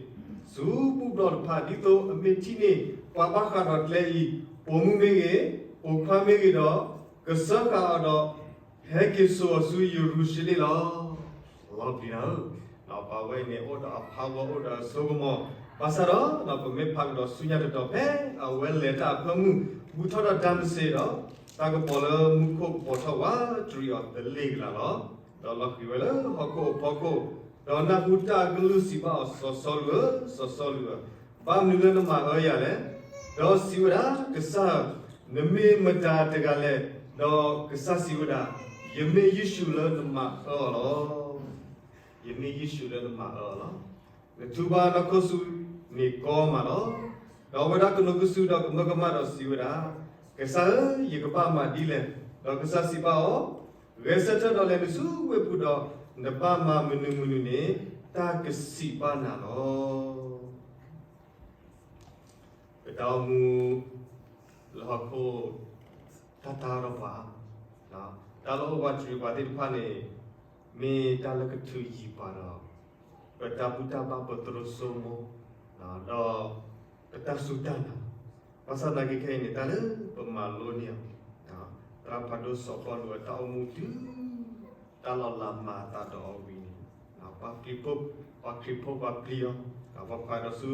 ဆူဘူၣ်ဘျီၣ်တဖၣ် ဒ်သိးအမ့ၢ်ထံၣ်န့ၢ်ပှၤဘၣ်ဃးဒီးကျဲအံၤ ပိာ်မုၣ်မ့ၢ်ဂ့ၤ, ပိာ်ခွါမ့ၢ်ဂ့ၤဒီး ကစၢ်ဃၣ်အီၤဒီး ဟဲက့ၤစိာ်အီၤဆူယရူၤၡလ့ၣ်လီၤ. လီၤပျံၤနၤဧၢ, ပှၤဝဲအံၤန့ၣ် အိၣ်ဒီးအဖးဝဲ အိၣ်ဒီးအစိကမီၤ, ဘၣ်ဆၣ်ဒီး ပမ့ၢ်ဖးကဒီးဆူညါတတီၤဖဲ အဝဲလဲၤတၢ်အဖၢမုၢ် ဘူၣ်ထီၣ်ဒီးဒၤမစ့းဒီး တၢ်ကပီၤလၢမူခိၣ်ကပီၤထီၣ်ဝးတရံးအီၤသလ့ၣ်ကလးလီၤ. ဒီးလီၤဃံၤဝဲလၢဟီၣ်ခိၣ်အဖီခိၣ်, ဒီးနၢ်ဟူတၢ်အကလုၢ်စံးဘၣ်အီၤ, စီၤစီလူးဧၢ, စီၤစီလူးဧၢ, ဘၣ်မနုၤလၢနမၤအၢယၤလဲၣ်. ဒီးစံးဝဲဒၣ်, ကစၢ်ဧၢ, နမ့ၢ်မတၤတဂၤလဲၣ်. ဒီးကစၢ်စံးဝဲဒၣ်, ယမ့ၢ်ယ့ၣ်ၡူးလၢနမၤအၢအီၤလီၤ. ယမ့ၢ်ယ့ၣ်ၡူးလၢနမၤအၢအီၤလီၤ. နထူဘါနၢ်ခိၣ်ဆူန့ၣ်ကီမးလီၤ. ဒီးအဝဲဒၣ်ကနိးကစုာ်ဒီးကမၢကမၣ်ဒီးစံးဝဲဒၣ်, ကစၢ်ဧၢ, ယကဘၣ်မၤဒ်လဲၣ်. ဒီးကစၢ်စံးဘၣ်အီၤ, ဂဲၤဆၢထၢၣ်ဒီးလဲၤနုာ်ဆူဝ့ၢ်ပူၤဒီး နဘၣ်မၤမနုၤမနုၤန့ၣ် တၢ်ကစံးဘၣ်နၤလီၤ. ပတၢ်အိၣ်မူ လၢဟီၣ်ခိၣ် တၢ်တၢ်ဒီးပှၤ, တၢ်လၢအိၣ်ဝးတရံးပှၤသ့ၣ်တဖၣ်န့ၣ် မ့ၢ်တၢ်လၢကထုးယံၤပှၤဒီး ပတၢ်ဘူၣ်တၢ်ဘါ ပသရိာ်စိမိၤ ဒီး ပတၢ်စူၢ်တၢ်နာ်, ဘၣ်ဆၣ်သနာ်က့ခဲအံၤန့ၣ် တၢ်လၢပမၤလိန့ၢ်အီၤ, သရၣ်ဖးဒိၣ်စီၤပီလူးအတၢ်အိၣ်မူတုၤ တၢ်လီၤလးမၤအသးဒီးအီၤဝံၤန့ၣ်, ပှၤခရံာ်ဖိ, ပှၤခရံာ်ဖိပှၤပျံၤအီၤ, ပှၤကွၢ်ဒီးဆူ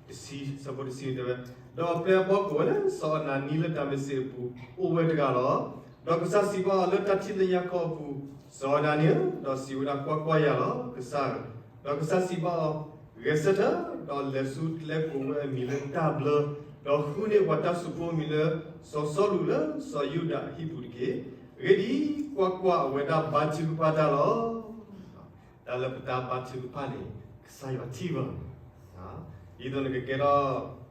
တဆံ, ဆၢဖိတဆံတဲဝဲ, ဒီးအပျဲၢ်အဘီၣ်ကိးဝဲလၢစီၤအနၤနံလၢဒၤမစ့းအပူၤ အိၣ်ဝဲတဂၤလီၤ. ဒီးကစၢ်စံးဘၣ်အီၤလၢတၢ်ထံၣ်လၢညါခီအပူၤ, စီၤအနၤနံဧၢ, ဒီးစံးဝဲဒၣ်, ကွၢ်ကွၢ်ယၤလီၤ, ကစၢ်ဧၢ. ဒီးကစၢ်စံးဘၣ်အီၤ, ဂဲၤဆၢထၢၣ်, ဒီးလဲၤဆူကျဲကိးဝဲအမံၤလၢတၢ်ဘျၢ, ဒီးဃုန့ၢ်ပှၤတၢ်စူးဖိအမံၤလၢ စီၤစီလူးလၢစီၤယူဒၤအဟံၣ်ပူၤတက့ၢ်. အဂ့ၢ်ဒ်အံၤ, ကွၢ်ကွၢ်, အဝဲဒၣ်ဘါထုကဖၣ်တၢ်လီၤ. တၢ်လၢပတၢ်ဘါထုကဖၣ်န့ၣ် ကစၢ်ယွၤထံၣ်ဘၣ်, ဒ်သိးနကကဲထီၣ်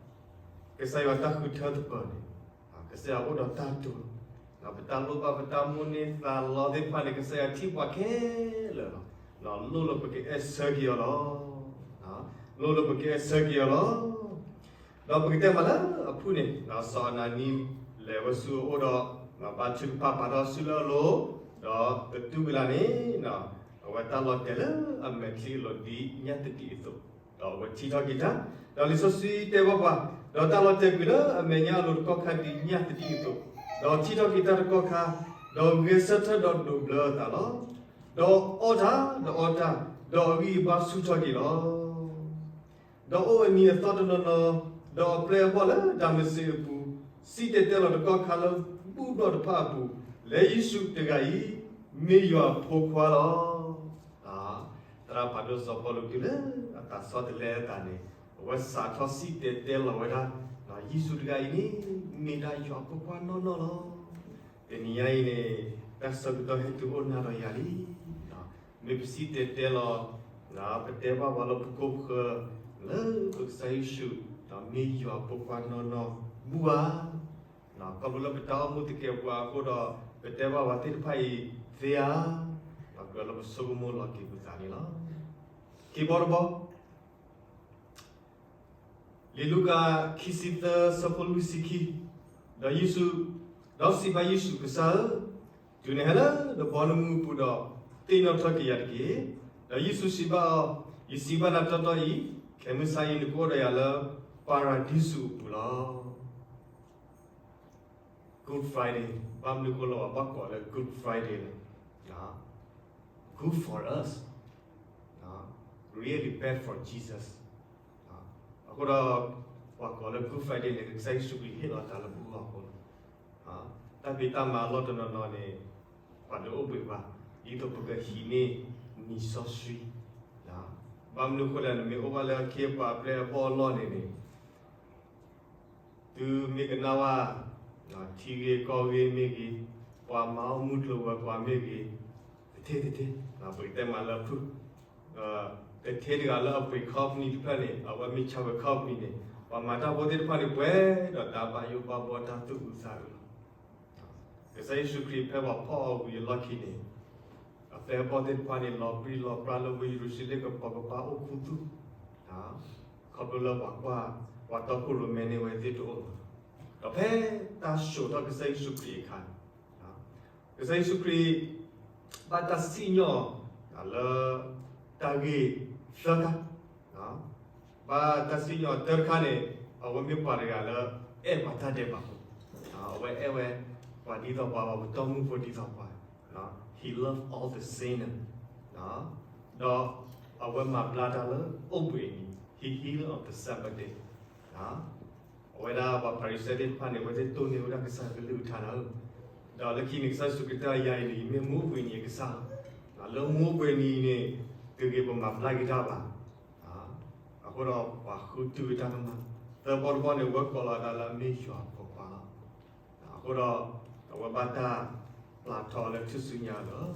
ကစၢ်ယွၤတၢ်ဃုထၢသပၢၤန့ၣ်, ကစၢ်ယွၤအိၣ်ဒီးတၢ်တိာ်, ပတၢ်လိၣ်ဘၣ် ပတၢ်မိၣ်န့ၢ်သးလီသ့ၣ်တဖၣ်န့ၣ် ကစၢ်ယွၤထံၣ်ပှၤခဲလၢာ်လီၤ. လိၣ်လၢပကအဲၣ်ဆၢက့ၤအီၤလီၤ. လိၣ်လၢပကအဲၣ်ဆၢက့ၤအီၤလီၤ. ဒီးပကတဲမးလၢအဖုၣ်န့ၣ်, စီၤအနၤနံ လဲၤဝဲဆူအအိၣ်ဒီး ဘါထုကဖၣ်ပာ်ထီၣ်စုလၢအလိၤ, ဒီးကတူၢ်ကလာ်န့ၣ် အဝဲတၢ်လီၤတဲာ်လၢအမဲာ်ချံအလိၤဒ်ညၣ်သဒံးအသိး, ဒီးအဝဲထံၣ်ထီၣ်က့ၤတၢ်, ဒီးလံာ်စီဆှံတဲဘၣ်ပှၤ, ဒီးတၢ်လီၤတဲာ်ကွံာ်လၢအမဲာ်ညါအလိၤတကီၢ်ခါဒ်ညၣ်သဒံးအသိး, ဒီးထံၣ်ထီၣ်က့ၤတၢ်တကီၢ်ခါ, ဒီးဂဲၤဆၢထၢၣ်ဒီးဒိးဘျၢအသးလီၤ. ဒီးအီၣ်တၢ်, ဒီးအီၣ်တၢ်, ဒီးအဂံၢ်အဘါဆူၣ်ထီၣ်က့ၤလီၤ. ဒီးအိၣ်ဝဲမံအသီတနီၤနီၤ, ဒီးအပျဲၢ်အဘီၣ်လၢဒၤမစ့းအပူၤ စံၣ်တဲၤတဲလီၤတကီၢ်ခါလၢဘူၣ်ဘျီၣ်တဖၣ်အပူၤ, လၢယ့ၣ်ၡူးတဂၤအံၤ မ့ၢ်ယွၤအဖိခွါလီၤ. သရၣ်ဖးဒိၣ်စီၤပီလူးတုၤလၢအသးဆီတလဲအသးန့ၣ်, အဝဲစးထီၣ်စံၣ်တဲၤတဲလီၤဝဲဒၣ်, ယ့ၣ်ၡူးတဂၤအံၤန့ၣ် မ့ၢ်ဒၣ်ယွၤအဖိခွါနီၢ်နီၢ်လီၤ. တနံၤညါအံၤန့ၣ် တၢ်ဆၢကတီၢ်ဟဲတုၤအိၣ်နၤဒီးယၤလံ. မ့ၢ်ပစံၣ်တဲၤတဲလီၤ, ပတဲဘၣ်ပှၤလၢပကိးပဃၢၤ လၢပကစၢ်ယ့ၣ်ၡူး မ့ၢ်ယွၤအဖိခွါနီၢ်နီၢ်ဘူၣ်ဧါ. ခီဖျိလၢပတၢ်အိၣ်မူတကဲာ်ပှၤအဃိဒီး ပတဲဘၣ်ပှၤသ့ၣ်တဖၣ်အံၤသ့ဧါ. ဒီးကြၢးလၢပဆိကမိၣ်လီၤက့ၤပသးန့ၣ်လီၤ. ခံဘီတဘီ လံာ်လူၤကၣ် ခံဆံသၢ ဆၢဖိလွံၢ်ဆံခံ, ဒီးယ့ၣ်ၡူး ဒီးစံးဘၣ်ယ့ၣ်ၡူး, ကစၢ်ဧၢ, တုၤနဟဲလၢနဘီနမုၢ်အပူၤဒီး သ့ၣ်နီၣ်ထီၣ်က့ၤယၤတက့ၢ်. ဒီးယ့ၣ်ၡူးစံးဘၣ်အီၤ, ယစံးဘၣ်နၤတီတီအံၤ, ခဲမုၢ်ဆါအံၤ နကအိၣ်ဒီးယၤလၢ ပၤရၤဒံစူးအပူၤလီၤ. Good Friday, ဘၣ်မနုၤအဃိလၢပှၤဘၣ်ကိးလၢ Good Friday လဲၣ်. Good for us, really bad for Jesus. အဃိဒီး ပှၤကိးလၢ Good Friday န့ၣ် ကစၢ်ယ့ၣ်ၡူးခရံာ်ဟ့ၣ်လီၤတၢ်လၢပဂီၢ်အဃိလီၤ. တၢ်ဖံးတၢ်မၤအလီၢ်တနီၤနီၤန့ၣ် ပှၤတအိၣ်ဘှံးဘၣ်, ဒ်သိးပကဟံးန့ၢ်နံၤစီဆှံ. ဘၣ်မနုၤအဃိလဲၣ်, နမ့ၢ်အိၣ်ဘၣ်လၢအခ့အပှၤအပျဲၢ်အဘီၣ်အလီၢ်န့ၣ်န့ၣ် သုမ့ၢ်ကနၣ်ဝဲ ထံဂ့ၢ်ကီၢ်ဂ့ၢ်မ့ၢ်ဂ့ၤ, ပှၤမၤအီၣ်မူကျိၤဝဲၤကွာ်မ့ၢ်ဂ့ၤ, တထ့တထ့, ပကတဲမးလၢဖုၣ်, တထ့တဂၤလၢအပှ့ၤ company တဖျၢၣ်န့ၣ် အဝဲမ့ၢ်ဆါဝဲ company န့ၣ် ပှၤမၤတၢ်ဖိသ့ၣ်တဖၣ်န့ၣ် ပှဲၤဒီးတၢ်ဘၣ်ယိၣ်ဘၣ်ဘီတၢ်သူၣ်အုးသးအုးလီၤ. ကစၢ်ယ့ၣ်ၡူးခရံာ်ဖဲပှၤဖီၣ်အီၤဝံၤအလီၢ်ခံန့ၣ် အပျဲၢ်အဘီၣ်သ့ၣ်တဖၣ်န့ၣ် လီၤပြံလီၤပြါလၢဝ့ၢ်ယရူၤၡလ့ၣ်ကပီၤကပၤအိၣ်ခူသူၣ်, ခီဖျိလၢပှၤကွၢ် ပှၤတီခိၣ်ရိၣ်မဲန့ၢ်ဝဲသ့ၣ်တအိၣ်လီၤ. ဒီးဖဲတၢ်စိာ်ထီၣ်ကစၢ်ယ့ၣ်ၡူးခရံာ်အခါန့ၣ် ကစၢ်ယ့ၣ်ၡူးခရံာ် ဘၣ်တၢ်စံၣ်ညီၣ်လၢ တၢ်ဂ့ၢ်သၢခါ, ဘၣ်တၢ်စံၣ်ညီၣ်တၢတခါန့ၣ် အဝဲမ့ၢ်ပှၤတဂၤလၢ အဲၣ်ပှၤတၢ်ဒဲးဘးဖိ, အဝဲအဲၣ်ဝဲပှၤဒ်သိးပှၤ ပှၤပတီၢ်မုၢ်ဖိဒ်သိးပှၤ, He love all the sinner, ဒီးအဝဲမၤဘျါတၢ်လၢအိၣ်ဘှံးအနံၤ, He heal on the Sabbath day. အဝဲဒၣ်ပှၤဖၤရံၤၡဲသ့ၣ်တဖၣ်န့ၣ် အဝဲသ့ၣ်တိၢ်န့ၢ်ဝဲဒၣ်ကစၢ်ယွၤကလုၢ်ကထါလီၤ. ဒီးလၢခံန့ၣ် ကစၢ်ယ့ၣ်ၡူးခရံာ်တဲ ယၤအံၤန့ၣ် ယမ့ၢ်မူအိၣ်ဘှံးအနံၤအကစၢ်လီၤ. လၢမူအိၣ်ဘှံးအနံၤန့ၣ် တဂ့ၤပမၤဘျါက့ၤတၢ်ဘၣ်. အဃိဒီးပှၤဃုတုၤက့ၤတၢ်ကမၣ်, သၢဘီတဘီန့ၣ် ဝဲကိးလီၤသးလၢအမ့ၢ်ယွၤအဖိခွါလီၤ. အဃိဒီး အဝဲဘၣ်တၢ်ပျၢ်ထီလၢထူၣ်စုညါလီၤ.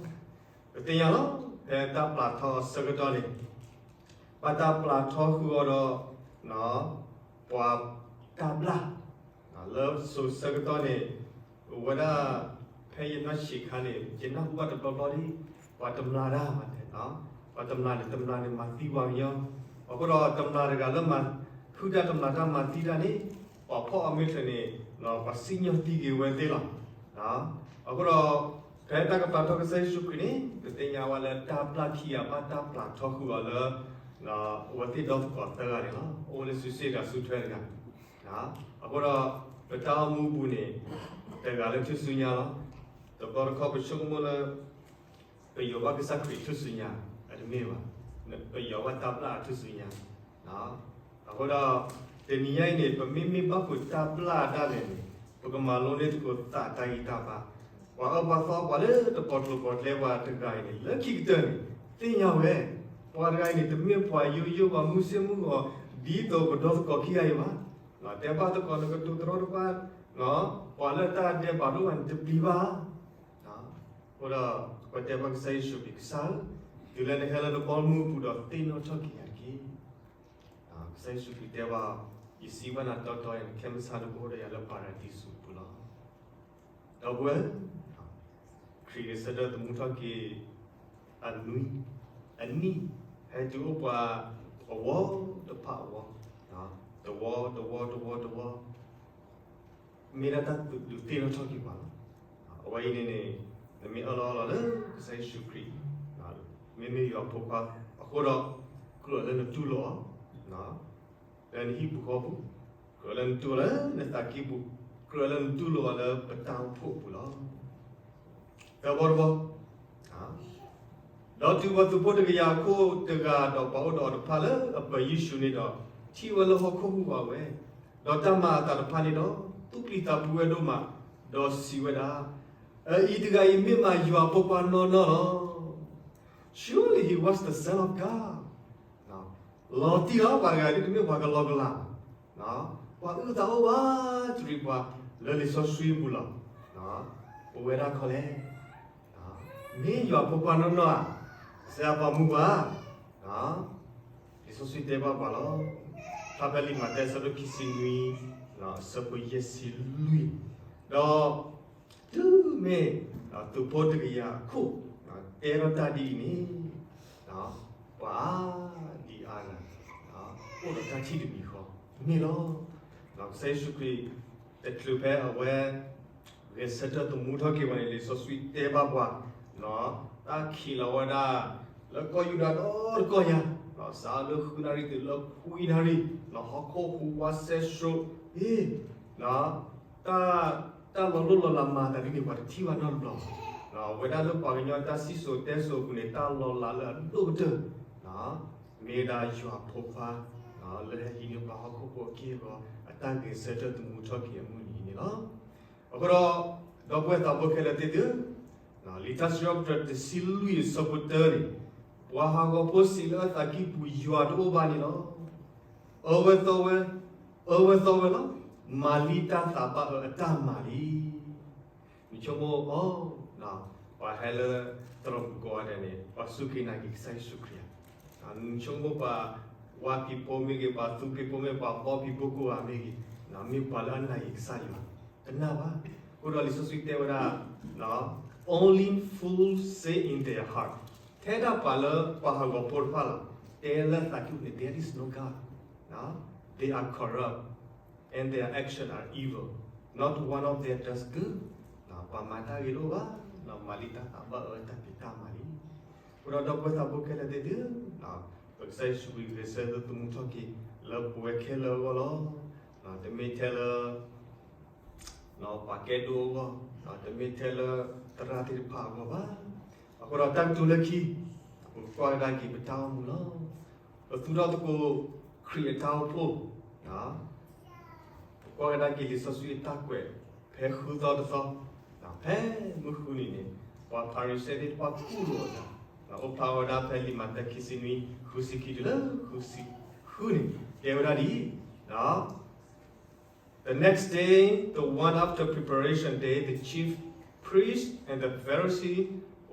ပသ့ၣ်ညါလီၤ, ဖဲတၢ်ပျၢ်ထီအဆၢကတီၢ်န့ၣ် ဘၣ်တၢ်ပျၢ်ထီဃုာ်အီၤဒီး ပှၤတၢ်ဘျၣ်, လၢစိၤဆၢကတီၢ်န့ၣ် အိၣ်ဝဲဒၣ် ဖဲယနၢ်ဆံးခါန့ၣ် ယနၢ်ဟူဘၣ်တဘျီဘျီလံ, ပှၤတမျၢ်တၢ်, ပှၤတမျၢ်န့ၣ် တမျၢ်န့ၣ်မၤသံပှၤကညီ, အဃိဒီးတမျၢ်တဂၤလၢမၤ ဟုၣ်တၢ်တမျၢ်တၢ်မၤသံတၢ်န့ၣ် ပှၤဖီၣ်အီၤမ့ၢ်ထီၣ်န့ၣ် ပှၤစံၣ်ညီၣ်တံၢ်က့ၤဝဲသ့ၣ်လီၤ. အဃိဒီး ဖဲတၢ်ကပျၢ်ထီကစၢ်ယ့ၣ်ၡူးခရံာ်န့ၣ် ပသ့ၣ်ညါဝဲလၢတၢ်ဘျၣ်ခံဂၤဘၣ်တၢ်ပျၢ်ထီဃုာ်အီၤလၢ အဝဲသ့ၣ်ဒီသကိးသၢဂၤန့ၣ်လီၤ. အိၣ်ဝဲလၢစုစ့ၣ်တဂၤ စုထွဲတဂၤ, အဃိဒီး ပတၢ်အိၣ်မူအပူၤန့ၣ် တဂၤလၢထူၣ်စုညါလီၤ. တဘျီတခီၣ်ပဆိကမိၣ်လၢ ပယီၤဘၣ်ကစၢ်ခရံာ်ထူၣ်စုညါ, အတမ့ၢ်ဘၣ်, ပယီၤဘၣ်တၢ်ဘျၣ်အထူၣ်စုညါ. အဃိဒီး တနံၤညါအံၤန့ၣ် ပမ့မ့ၢ်ဘၣ်ဃုာ်တၢ်ဘျၣ်ဒၣ်လဲာ်န့ၣ် ပကမၤလိန့ၢ်သကိးသးတၢ်ဂံၢ်တၢ်ဘါ, ပှၤအၢပှၤသီပှၤလၢတပိာ်ကျိၤပိာ်ကျဲပှၤတဂၤအံၤန့ၣ် လၢခံကတၢၢ်န့ၣ် သ့ၣ်ညါဝဲ, ပှၤတဂၤအံၤန့ၣ် တမ့ၢ်ပှၤယိယိပှၤမုၢ်ဆ့ၣ်မုၢ်ဂီၤ ဒ်သိးပဒီသကိးခံဂၤအံၤဘၣ်. တဲဘၣ်သကိးနကတိၤတရီတပါ, ပှၤလၢတၢ်ဒဲးဘးဒိၣ်ဘၣ်န့ၣ် တပျံၤဘၣ်. အဃိဒီး ပတဲဘၣ်ကစၢ်ယ့ၣ်ၡူးခရံာ် ကစၢ်ဧၢ, တုၤလၢနဟဲလၢနဘီမုၢ်အပူၤဒီးသ့ၣ်နီၣ်ထီၣ်က့ၤယၤတက့ၢ်. ကစၢ်ယ့ၣ်ၡူးခရံာ်တဲဘၣ်, ယစံးဘၣ်နၤတီတီ ခဲမုၢ်ဆါနကအိၣ်ဒီးယၤလၢပၤရဒံစူးအပူၤလီၤ. ဒီပုၢ်ဝဲၢ်, ခရံာ်ဂဲၤဆၢထၢၣ်သမူထီၣ်က့ၤ အနွံ, အနံၣ်, ဟဲတုၤအိၣ်ပှၤအဝီတဖၣ်အဝီ, တဝီတဝီတဝီတဝီ မ့ၢ်ဒၣ်တၢ်ဒုးသ့ၣ်နီၣ်ထီၣ်က့ၤပှၤလီၤ. အဝဲအံၤန့ၣ်န့ၣ် နမ့ၢ်အၢၣ်လီၤအီလီၤလၢကစၢ်ယ့ၣ်ၡူးခရံာ်, မ့မ့ၢ်ယွၤဖိခွါအဃိဒီး ကြၢးလၢနတူၢ်လိာ်အီၤ လၢနဟံၣ်ပူၤဃီပူၤ, ကြၢးလၢနတူၢ်လိာ်လၢနသးကံၢ်ပူၤ, ကြၢးလၢနတူၢ်လိာ်အီၤလၢပတၢ်အိၣ်ဖှိၣ်အပူၤလီၤ. သၢဘီတဘီ, ဒီးတုၤပှၤသုးဖိတကယၤအခိၣ်တဂၤဒီးပှၤအိၣ်ဒီးအီၤတဖၣ်လၢအပၢၤယ့ၣ်ၡူးန့ၣ်ဒီး ထံၣ်ဝဲလၢဟီၣ်ခိၣ်ဟူးဝးဝဲ, ဒီးတၢ်မၤအသးတဖၣ်န့ၣ်ဒီး သူၣ်ပျံၤသးဖုးဝဲဒိၣ်မး, ဒီးစံးဝဲဒၣ်, အအံၤတဂၤအံၤမ့ၢ်မးယွၤဖိခွါနီၢ်နီၢ်လီၤ. Surely he was the Son of God. လီၤတံၢ်လီၤ ပှၤတဂၤဒ်တမ့ၢ်ပှၤကလီကလး, ပှၤအုၣ်သးအိၣ်ဘၣ်တရံးပှၤ လၢလံာ်စီဆှံအပူၤလီၤ. ပဝဲဒၣ်ခီလဲၣ်, မ့ၢ်ယွၤဖိခွါနီၢ်နီၢ်ဧါ, စၢၤပှၤမူပှၤ, လံာ်စီဆှံတဲဘၣ်ပှၤလီၤ. ဖဲလံာ်မးသဲအဆၢဒိၣ်ခံဆံနွံ, အဆၢဖိယဲၢ်ဆံလွံၢ်, ဒီး တုၤမ့ၢ်သုးဖိတကယၤအခိၣ် တဲထီၣ်တၢ်ဒ်အံၤန့ၣ်, ပှၤအါဒံအါဂၤ အိၣ်ဒီးတၢ်ထံၣ်တမံၤဃီ မ့ၢ်လီၤ. ကစၢ်ယ့ၣ်ၡူးခရံာ် တချုးဖဲအဝဲ ဂဲၤဆၢထၢၣ်သမူထီၣ်က့ၤပှၤန့ၣ် လံာ်စီဆှံတဲဘၣ်ပှၤ တၢ်ခံးလီၤဝဲဒၣ် လၢကီၢ်ယူဒၤဒီတကီၢ်ညါ, စးလၢဃုနၣ်ရံၣ်တုၤလၢခွံနၣ်ရံၣ်, ဟီၣ်ခိၣ်ဟူးဝးစဲးစိၤ, အ့ တၢ်လီၤလိၢ်လီၤလးမၤသးဒ်န့ၣ် ပှၤတထံၣ်ဘၣ်နီတဘျီ, ဝဲဒၣ်လၢပှၤကညီတၢ်စံၣ်စိၤတဲစိၤအပူၤန့ၣ် တၢ်လီၤလးလၢအဒိၣ်ကတၢၢ် မ့ၢ်ဝဲဒၣ်ယွၤဖိခွါ လၢဟဲဟံးန့ၢ်ပှၤဟီၣ်ခိၣ်ဖိအက့ၢ်အဂီၤ အတၢ်ဂဲၤဆၢထၢၣ်သမူထီၣ်က့ၤအမုၢ်နံၤအံၤန့ၣ်လီၤ. အဃိဒီး ဒီပုၢ်ဝဲၢ်သးဘိခဲလၢာ်သ့ၣ်ဧၢ, လံာ်တၢ်စံးထီၣ်ပတြၢၤတဆံလွံၢ်အဆၢဖိတၢန့ၣ်, ပှၤဟးဂီၤဖိစံးလၢအသးကံၢ်ပူၤ ယွၤတအိၣ်ဘၣ်န့ၣ်လီၤ. အၢဝဲသီဝဲ, အၢဝဲသီဝဲလီၤ. မၤလံတၢ်သးဘၣ်အၢအတၢ်မၤလံ. နဆိကမိၣ်အီၤ, ပှၤဟဲလၢသရိာ်ပူၤကိးဂၤဒဲးန့ၣ် ပှၤစူၢ်က့ၤနာ်က့ၤကစၢ်ယ့ၣ်ၡူးခရံာ်ဧါ. နဆိကမိၣ်ပှၤဝါဖံးဖိမ့ၢ်ဂ့ၤ, ပှၤသူဖံးဖိမ့ၢ်, ပှၤဘီဖံးဖိကိးဂၤမ့ၢ်ဂ့ၤ, မ့ၢ်ပှၤလၢအနာ်က့ၤကစၢ်ယွၤဧါ. တနာ်ဘၣ်. အဃိဒီးလံာ်စီဆှံတဲဝဲဒၣ်, only fools say in their heart, ထဲဒၣ်ပှၤလၢပှၤဟးဂီၤဖိတဖၣ်လီၤ, တဲလၢသးကံၢ်ပူၤန့ၣ် there is no God, they are corrupt and their actions are evil, not one of them does good. ပှၤမၤတၢ်ဂ့ၤတအိၣ်ဘၣ်, မၤလံတၢ်သးဘၣ်အၢတၢ်ဖံးတၢ်မၤလံ. အဃိဒီးဒီပုၢ်ဝဲၢ်သးဘိခဲလၢာ်သ့ၣ်ဧၢ, ပကစၢ်ယ့ၣ်ၡူးခရံာ်ဂဲၤဆၢထၢၣ်သမူထီၣ်က့ၤ လၢပဝဲခဲလၢာ်အဂီၢ်လီၤ. တမ့ၢ်ထဲလၢ ပှၤကဲဒိအဂီၢ်, တမ့ၢ်ထဲလၢသရၣ်သ့ၣ်တဖၣ်အဂီၢ်ဘၣ်. အဃိဒီးတၢ်ကတိၤလၢခံ, ပကကွၢ်ကဒါက့ၤပတၢ်အိၣ်မူလီၤ. ပသူၣ်ထီၣ်သကိးခရံာ်အတၢ်အိၣ်ဖှိၣ်, ပကွၢ်ကဒါက့ၤလံာ်စီဆှံအတၢ်ကွဲး ဖဲဃုသီတသီ, ဖဲမုၢ်ဃုနံၤန့ၣ်, ပှၤဖၤရံၤၡဲသ့ၣ်တဖၣ်ကူၣ်လိာ်အသး, အိၣ်ဖျါဝဲဒၣ်ဖဲလံာ်မးသဲခံဆံနွံ ဃုဆံခံတုၤလၢဃုဆံဃုန့ၣ် တဲဝဲဒၣ်ဒ်အံၤ, The next day, the one after preparation day, the chief priests and the Pharisees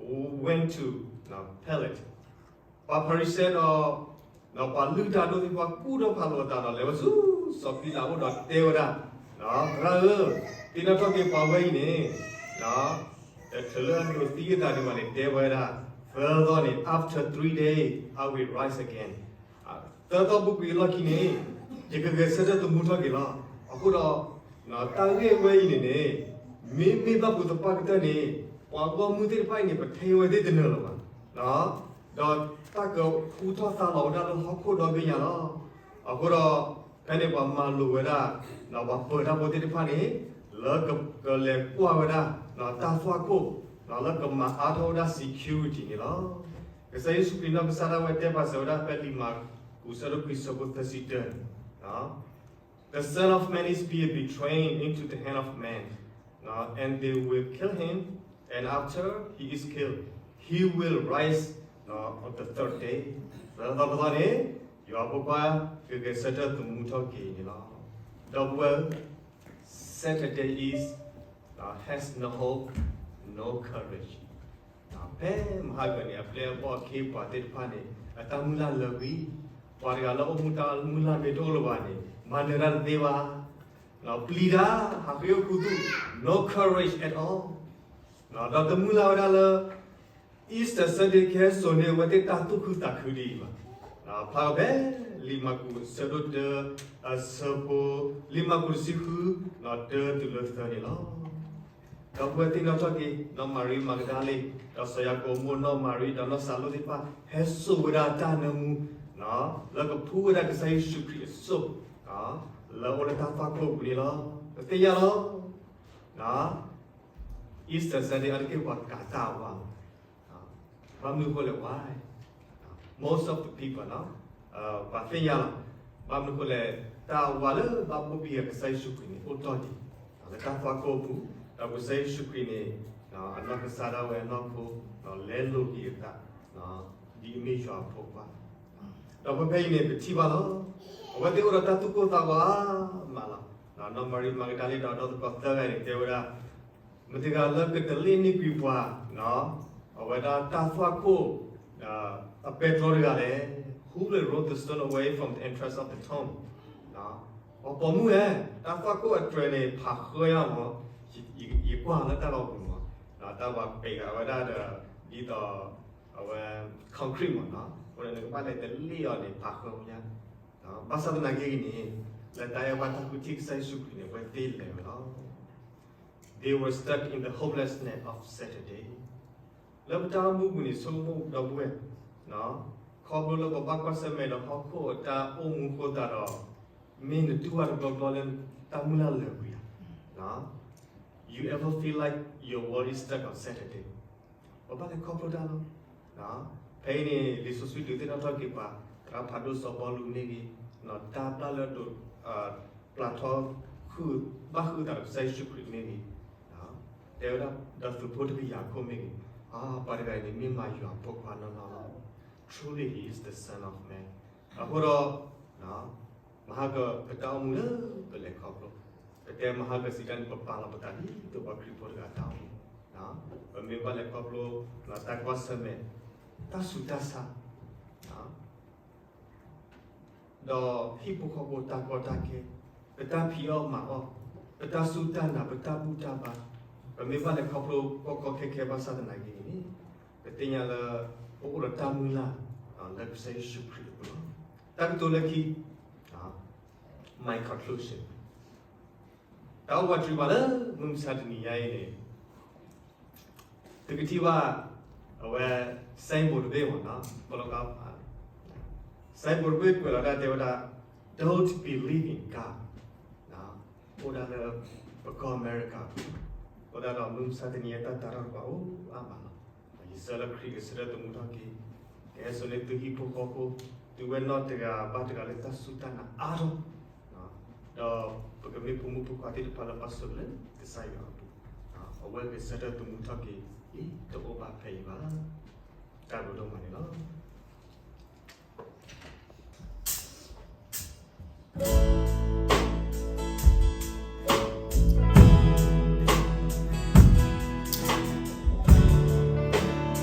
went to Pilate. ပှၤဖၤရံၤၡဲဒီး ပှၤလုၢ်တၢ်ဒိၣ်သ့ၣ်တဖၣ်ကူၣ်ထီၣ်ဖးလိာ်အသးဒီး လဲၤဝဲဆူစီၤပံလးအိၣ်ဒီးတဲဝဲဒၣ်, သရၣ်ဧၢ, သ့ၣ်နီၣ်ထီၣ်က့ၤပှၤဝဲအံၤန့ၣ်, တချုးလၢအဒိးသံအသးဒံးဘၣ်န့ၣ် တဲဝဲဒၣ်, သၢသီန့ၣ်, after three days I will rise again. သၢသီပူၤကွံာ်အလီၢ်ခံန့ၣ်, ယကဂဲၤဆၢထၢၣ်သမူထီၣ်က့ၤလီၤ. အဃိဒီး တၢ်ဂ့ၢ်ဝဲအံၤန့ၣ်န့ၣ်, မ့မ့ၢ်ဘၣ်ဖိသပှၢ်ကတၢၢ်န့ၣ်, ပှၤဂီၢ်မုၢ်သ့ၣ်တဖၣ်အံၤန့ၣ် ပထံၣ်ဝဲသ့ၣ်တနၢၤလၢၤဘၣ်, ဒီးတၢ်ကဟူထီၣ်သါလီၤဝဲဒၣ်လၢဟီၣ်ခိၣ်ဒီဘ့ၣ်ညါလီၤ. အဃိဒီး ဖဲန့ၣ်ပှၤမၤလိာ်ဝဲဒၣ်, ပှၤပၢၤတၢ်ဖိသ့ၣ်တဖၣ်န့ၣ်, လၢကလဲၤကွၢ်ဝဲဒၣ်, တၢ်သွၣ်ခိၣ်, လၢကမၤအါထီၣ်ဝဲဒၣ် security န့ၣ်လီၤ. ကစၢ်ယ့ၣ်ၡူးခရံာ်နီၢ်ကစၢ်ဒၣ်ဝဲတဲပာ်စၢၤဝဲဒၣ်ဖဲလံာ်မၢ်ကူးဆၢဒိၣ်ခွံဆၢဖိသၢဆံတၢန့ၣ် The Son of Man is being betrayed into the hand of men, and they will kill him, and after he is killed, he will rise on the third day. သၢသီတသီန့ၣ်, ယွၤဖိခွါကဂဲၤဆၢထၢၣ်သမူထီၣ်က့ၤန့ၣ်လီၤ. ဒီပုၢ်ဝဲၢ်, Saturday is, has no hope, no courage. ဖဲမဟါကၢန့ၣ် အပျဲၢ်အဘီၣ်အခ့အပှၤသ့ၣ်တဖၣ်န့ၣ် အတၢ်မုၢ်လၢ်လၢာ်ကွံာ်, ပှၤတဂၤလၢအိၣ်မူတၢ်မုၢ်လၢ်မ့ၢ်တအိၣ်လၢၤဘၣ်န့ၣ် မၤနၢၤတၢ်တသ့ဘၣ်. ပျံၤတၢ်, ဟးဃ့အိၣ်ခူသူၣ်, no courage at all. ဒီးတမုၢ်လၢ်ဝဲဒၣ်လၢ Easter Sunday ကဟဲစိာ်န့ၢ်အဝဲသ့ၣ်တၢ်သူၣ်ခုသးခုဒ်အံၤဘၣ်. ဖျါဖဲလံာ်မၢ်ကူးဆၢဒိၣ်တၢ အဆၢဖိ, လံာ်မၢ်ကူးတဆံဃု, တၢတုၤလၢသၢန့ၣ်လီၤ. ဒီပုၢ်ဝဲၢ်သ့ၣ်နီၣ်ထီၣ်က့ၤ, နီၢ်မၤရံမၤကဒၤလ့ၣ်, ဒီးစီၤယၤကိာ်အမိၢ်နီၢ်မၤရံ ဒီးနီၢ်စၤလိၣ်သ့ၣ်တဖၣ် ဟဲစိာ်ဝဲဒၣ်တၢ်နၢမူ, လၢကဖှူဝဲဒၣ်ကစၢ်ယ့ၣ်ၡူးခရံာ်အစိၣ်, လၢအအိၣ်လၢတၢ်သွၣ်ခိၣ်အပူၤန့ၣ်လီၤ. ပသ့ၣ်ညါလီၤ. Easter Sunday အါတက့ၢ်ပှၤကးတၢ်အဝါလီၤ. ဘၣ်မနုၤအဃိလဲၣ်, why? Most of the people, ပှၤသ့ၣ်ညါလီၤ. ဘၣ်မနုၤအဃိလဲၣ်, တၢ်အဝါလၢဘၣ်ဘိၣ်ဘံၣ်အကစၢ်ယ့ၣ်ၡူးခရံာ်န့ၣ် အိၣ်တ့ၢ်ဒံး လၢတၢ်သွၣ်ခိၣ်အပူၤ, ဒီးကစၢ်ယ့ၣ်ၡူးခရံာ်န့ၣ် အနီၢ်ကစၢ်ဒၣ်ဝဲအနီၢ်ခိ လဲလိာ်က့ၤအသး ဒ်အမ့ၢ်ယွၤအဖိခွါ ဒီးဖဲဖဲအံၤန့ၣ် ပထံၣ်ဘၣ်လီၤ. အဝဲသ့ၣ်အိၣ်ဒီးတၢ်သူၣ်ကိၢ်သးဂီၤအါမးလီၤ. နီၢ်မၤရံမၤကဒၤလ့ၣ်ဒီး ဒီးသကိးသၢဂၤန့ၣ် တဲဝဲဒၣ်, မတၤတဂၤလၢကတလ့ၣ်န့ၢ်ကွံာ်ပှၤ အဝဲဒၣ်တၢ်သွၣ်ခိၣ် အပဲတြီတဂၤလဲၣ်. Who will roll the stone away from the entrance of the tomb? ပှၤပိာ်မုၣ်ဧၢ, တၢ်သွၣ်ခိၣ်အတြဲၤန့ၣ် ဖးဃၢညါမး, ယကွၢ်လၢတၢ်ဂီၤပူၤမး, တၢ်ဝၤပ့ၤဂၤဝဲဒၣ်ဒီး ဒ်သိး အဝဲ concrete မး, အဃိဒီးနကဘၣ်လဲၤတလ့ၣ်အီၤန့ၣ် ဖးဃၢညါ. ဘၣ်ဆၣ်သနာ်က့ဂ့ၤန့ၣ်, လၢတၢ်အဲၣ်ဘၣ်တၢ်ဃုထံၣ်ကစၢ်ယ့ၣ်ၡူးခရံာ်န့ၣ် အဝဲသ့ၣ်လဲၤဝဲလီၤ. They were stuck in the hopelessness of Saturday. လၢပတၢ်အိၣ်မူပူၤန့ၣ် ဆိကမိၣ်ဒီပုၢ်ဝဲၢ်, ခီဖျိလၢပဘၣ်ကွၢ်ဆၢၣ်မဲာ်ဒီးဟီၣ်ခိၣ်အတၢ်အိၣ်မူအဃိသတးဒီး, မ့ၢ်နတူၢ်ဘၣ်တဘျီဘျီလၢတၢ်မုၢ်လၢ်လၢာ်ကွံာ်ဧါ. You ever feel like your world is stuck on Saturday? ပဘၣ်လဲၤခီဖျိတၢ်လီၤ. ဖဲအံၤန့ၣ် လံာ်စီဆှံဒုးသ့ၣ်နီၣ်ထီၣ်က့ၤပှၤ, သရၣ်ဖးဒိၣ်စီၤပီလူးမ့ၢ်ဂ့ၤ, တၢ်ပျၢ်လၢဒိး ပျၢ်ထီ ဘၣ်ဃုာ်အသးဒီးကစၢ်ယ့ၣ်ၡူးခရံာ်မ့ၢ်ဂ့ၤ, တဲဝဲဒၣ်ဒီးသုးဖိတကယၤခိၣ်မ့ၢ်ဂ့ၤ, ပှၤတဂၤအံၤန့ၣ်မ့ၢ်မးယွၤအဖိခွါနီၢ်နီၢ်လီၤ. Truly he is the Son of Man. အဃိဒီး မဟါကၢပတၢ်အိၣ်မူလၢပလဲၤခီဖျိ, ပတဲမဟါကၢစံးတၢ်န့ၣ် ပပာ်လီၤပသးဒ်သိးပှၤခရံာ်ဖိတဂၤအတၢ်အိၣ်မူ, ပမ့ၢ်ဘၣ်လဲၤခီဖျိ တၢ်ကွၢ်ဆၢၣ်မဲာ်, တၢ်ဆူးတၢ်ဆါ ဒီးဟံၣ်ဖိဃီဖိတၢ်ကီတၢ်ခဲ, ပတၢ်ဖံးအီၣ်မၤအီၣ်, ပတၢ်စူၢ်တၢ်နာ် ပတၢ်ဘူၣ်တၢ်ဘါ, ပမ့ၢ်ဘၣ်လဲၤခီဖျိကီကီခဲခဲဘၣ်ဆၣ်သနာ်က့န့ၣ်, ပသ့ၣ်ညါလၢ ပအိၣ်ဒီးတၢ်မုၢ်လၢ် လၢကစၢ်ယ့ၣ်ၡူးခရံာ်အပူၤလီၤ. တၢ်ကတိၤလၢခံ, my conclusion. တၢ်အိၣ်ဝးတရံးဘၣ်လၢမုၢ်မဆါတနံၤညါအံၤန့ၣ် သုကထံၣ်ဘၣ် အဝဲ signboard တဘ့ၣ်မး, signboard တဘ့ၣ်ကွဲးလီၤဒၣ်တဲဝဲဒၣ် Don't believe in God. အိၣ်ဒၣ်လၢ ပကီၢ်အမဲရကၤပူၤ, အဃိသတးဒီးမုၢ်မဆါတနံၤအံၤ တၢ်တၤထီၣ်တပှၤအိၣ်အါမးလီၤ. ယဆၢလၢခရံာ်ကဆၢထၢၣ်သမူထီၣ်က့ၤ, ကဟဲစိာ်န့ၢ်သုဟံၣ်ဖိဃီဖိ, သုဝဲၢ်နီၢ်တဂၤဘၣ်တဂၤလၢတၢ်စူၢ်တၢ်နာ်အါထီၣ်, ဒီးပကမ့ၢ်ဖိမုၣ်ဖိခွါသ့ၣ်တဖၣ်လၢပာ်စီဆှံလၢကစၢ်ယွၤအပူၤ, အဝဲကဆၢထၢၣ်သမူထီၣ်က့ၤအံၤ တအိၣ်ဘၣ်ဖဲအံၤဘၣ်. တၢ်ဘျုးဒိၣ်မးန့ၣ်လီၤ. ကစၢ်ခ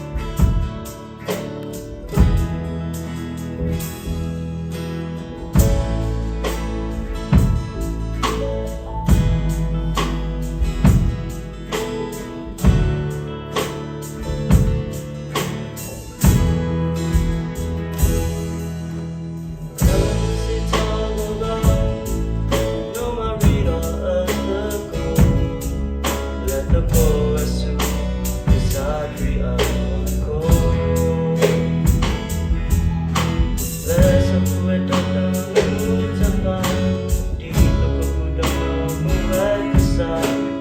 ရံာ်တသံဘၣ်, ကစၢ်ခရံာ်မူဝဲဒၣ်, ကစၢ်တၢ်ပၢ်ဃုာ်တၢ်ဒီးပၢ်ယွၤလၢမူခိၣ်တၢ်,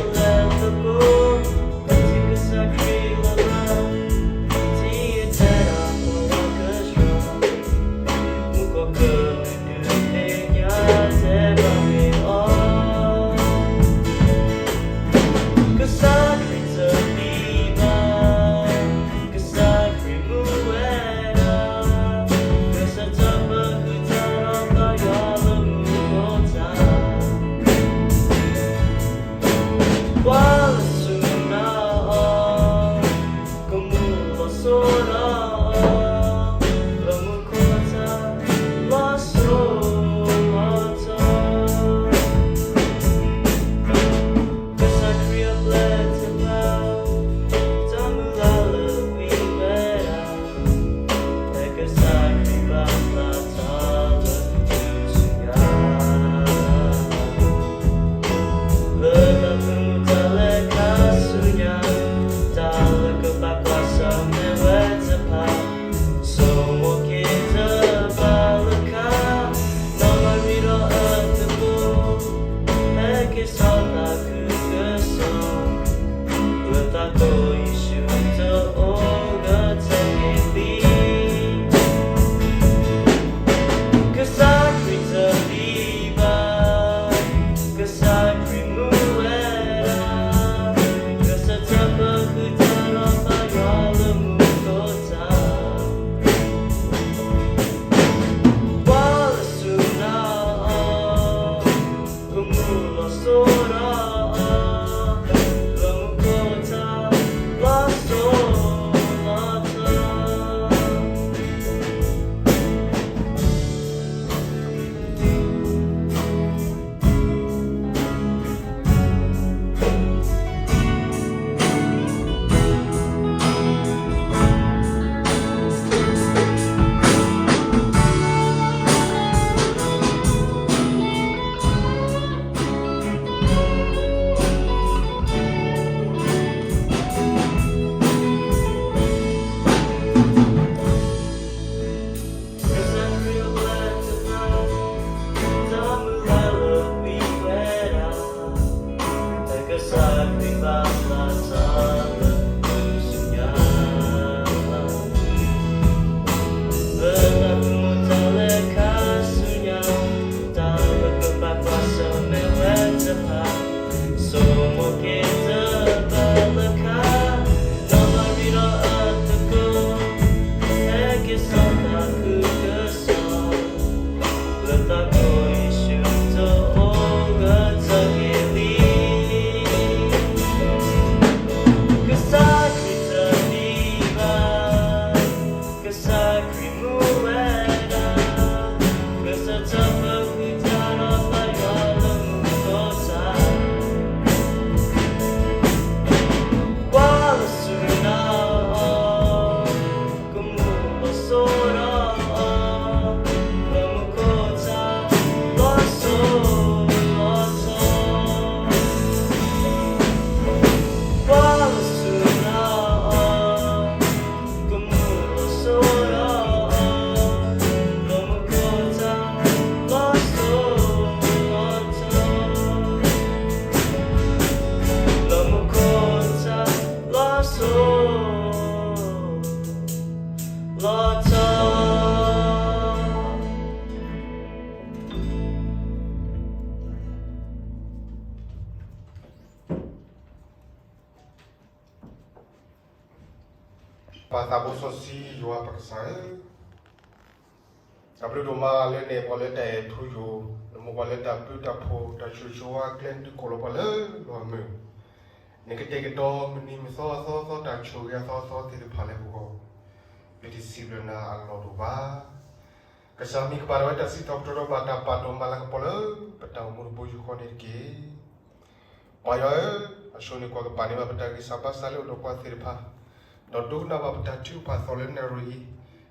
ကွၢ်လၢ်ဆူနၤအီၤ, ကမူလီၤစိဒီးအီၤ, လၢမူခိၣ်တၢ်လီၤစိၤလီၤထီ ကစၢ်ခရံာ်အပျဲၢ်တဖၣ်, တၢ်မုၢ်လၢ်လၢဝံၤဝဲဒၣ်, လၢကစၢ်ခရံာ်ဘၣ်ဖျါထီၣ်လၢထူၣ်စုညါ, လၢတၢ်သမူတၢ်လဲၤခါဆူညါ, တၢ်လၢကဘၣ်ကွၢ်ဆၢၣ်မဲာ်ဝဲတဖၣ်, ဆိမိၣ်က့ၤတဘၣ်လၢခါ, နီၢ်မၤရံဒီးအသကိး, ဟဲက့ၤဆီၣ်သးခုကစီၣ်, လၢသးကိးယ့ၣ်ၡူးတအိၣ်ဂၢၢ်တက့ၢ်လံ. ကစၢ်ခရံာ်တသံဘၣ်, ကစၢ်ခရံာ်မူဝဲဒၣ်, ကစၢ်တၢ်ပၢ်ဃုာ်တၢ်ဒီးပၢ်ယွၤလၢမူခိၣ်တၢ်, ကွၢ်လၢ်ဆူနၤအီၤ, ကမူလီၤစိဒီးအီၤ, လၢမူခိၣ်တၢ်လီၤစိၤလီၤထီ ကစၢ်ခရံာ်အပျဲၢ်တဖၣ်, တၢ်မုၢ်လၢ်လၢဝံၤဝဲဒၣ်, လၢကစၢ်ခရံာ်ဘၣ်ဖျါထီၣ်လၢထူၣ်စုညါ, လၢတၢ်သမူတၢ်လဲၤခါဆူညါ, တၢ်လၢကဘၣ်ကွၢ်ဆၢၣ်မဲာ်ဝဲတဖၣ်, ဆိမိၣ်က့ၤတဘၣ်လၢခါ, နီၢ်မၤရံဒီးအသကိး, ဟဲက့ၤဆီၣ်သးခုကစီၣ်, လၢသးကိးယ့ၣ်ၡူးတအိၣ်ဂၢၢ်တက့ၢ်လံ. ကစၢ်ခရံာ်တသံဘၣ်, ကစၢ်ခရံာ်မူဝဲဒၣ်, ကစၢ်တၢ်ပၢ်ဃုာ်တၢ်ဒီးပၢ်ယွၤလၢမူခိၣ်တၢ်, ပၢ်သးဘိစီဆှံယွၤပကစၢ်ဧၢ, တၢ်ဘျုးဒိၣ်မးလၢနအဲၣ်ပှၤလၢတၢ်အဲၣ်ထူယိာ်, နမ့ၢ်ပှၤလၢတၢ်ဘျုးတၢ်ဖှိၣ် တၢ်ဆိၣ်ဂ့ၤဆိၣ်ဝါ ကျဲနဒုးကိးလီၤပှၤလၢလီၢ်မုာ်, နကတဲာ်ကတီၤမုၢ်နံၤမုၢ်သီအသီအသီ တၢ်ဆိၣ်ဂ့ၤအသီအသီသ့ၣ်တဖၣ်လၢပဂီၢ်, ပတစံးဘျုးနၤအလီၢ်တအိၣ်ဘၣ်. ကစၢ်မံၤကပၤဒၣ်ဝဲတၢ်စံးထီၣ်ပတြၢၤဒီးဘၣ်တၢ်ပာ်ဒိၣ်မၤလၤကပီၤလၢ ပတၢ်အိၣ်မူတဘိယူၢ်ဃီန့ၣ်တက့ၢ်. ပၢ်ယွၤဧၢ, အဆိန့ၣ်ကွၢ်ကပၤန့ၢ်ဘၣ်ပတၢ်ဂံၢ်စၢ်ဘါစၢ်လၢအိၣ်ဒီးပှၤသ့ၣ်တဖၣ်, ဒီးဒိကနၣ်ဘၣ်ပတၢ်ထုကဖၣ်သီလၢနရ့ၣ်အံၤ,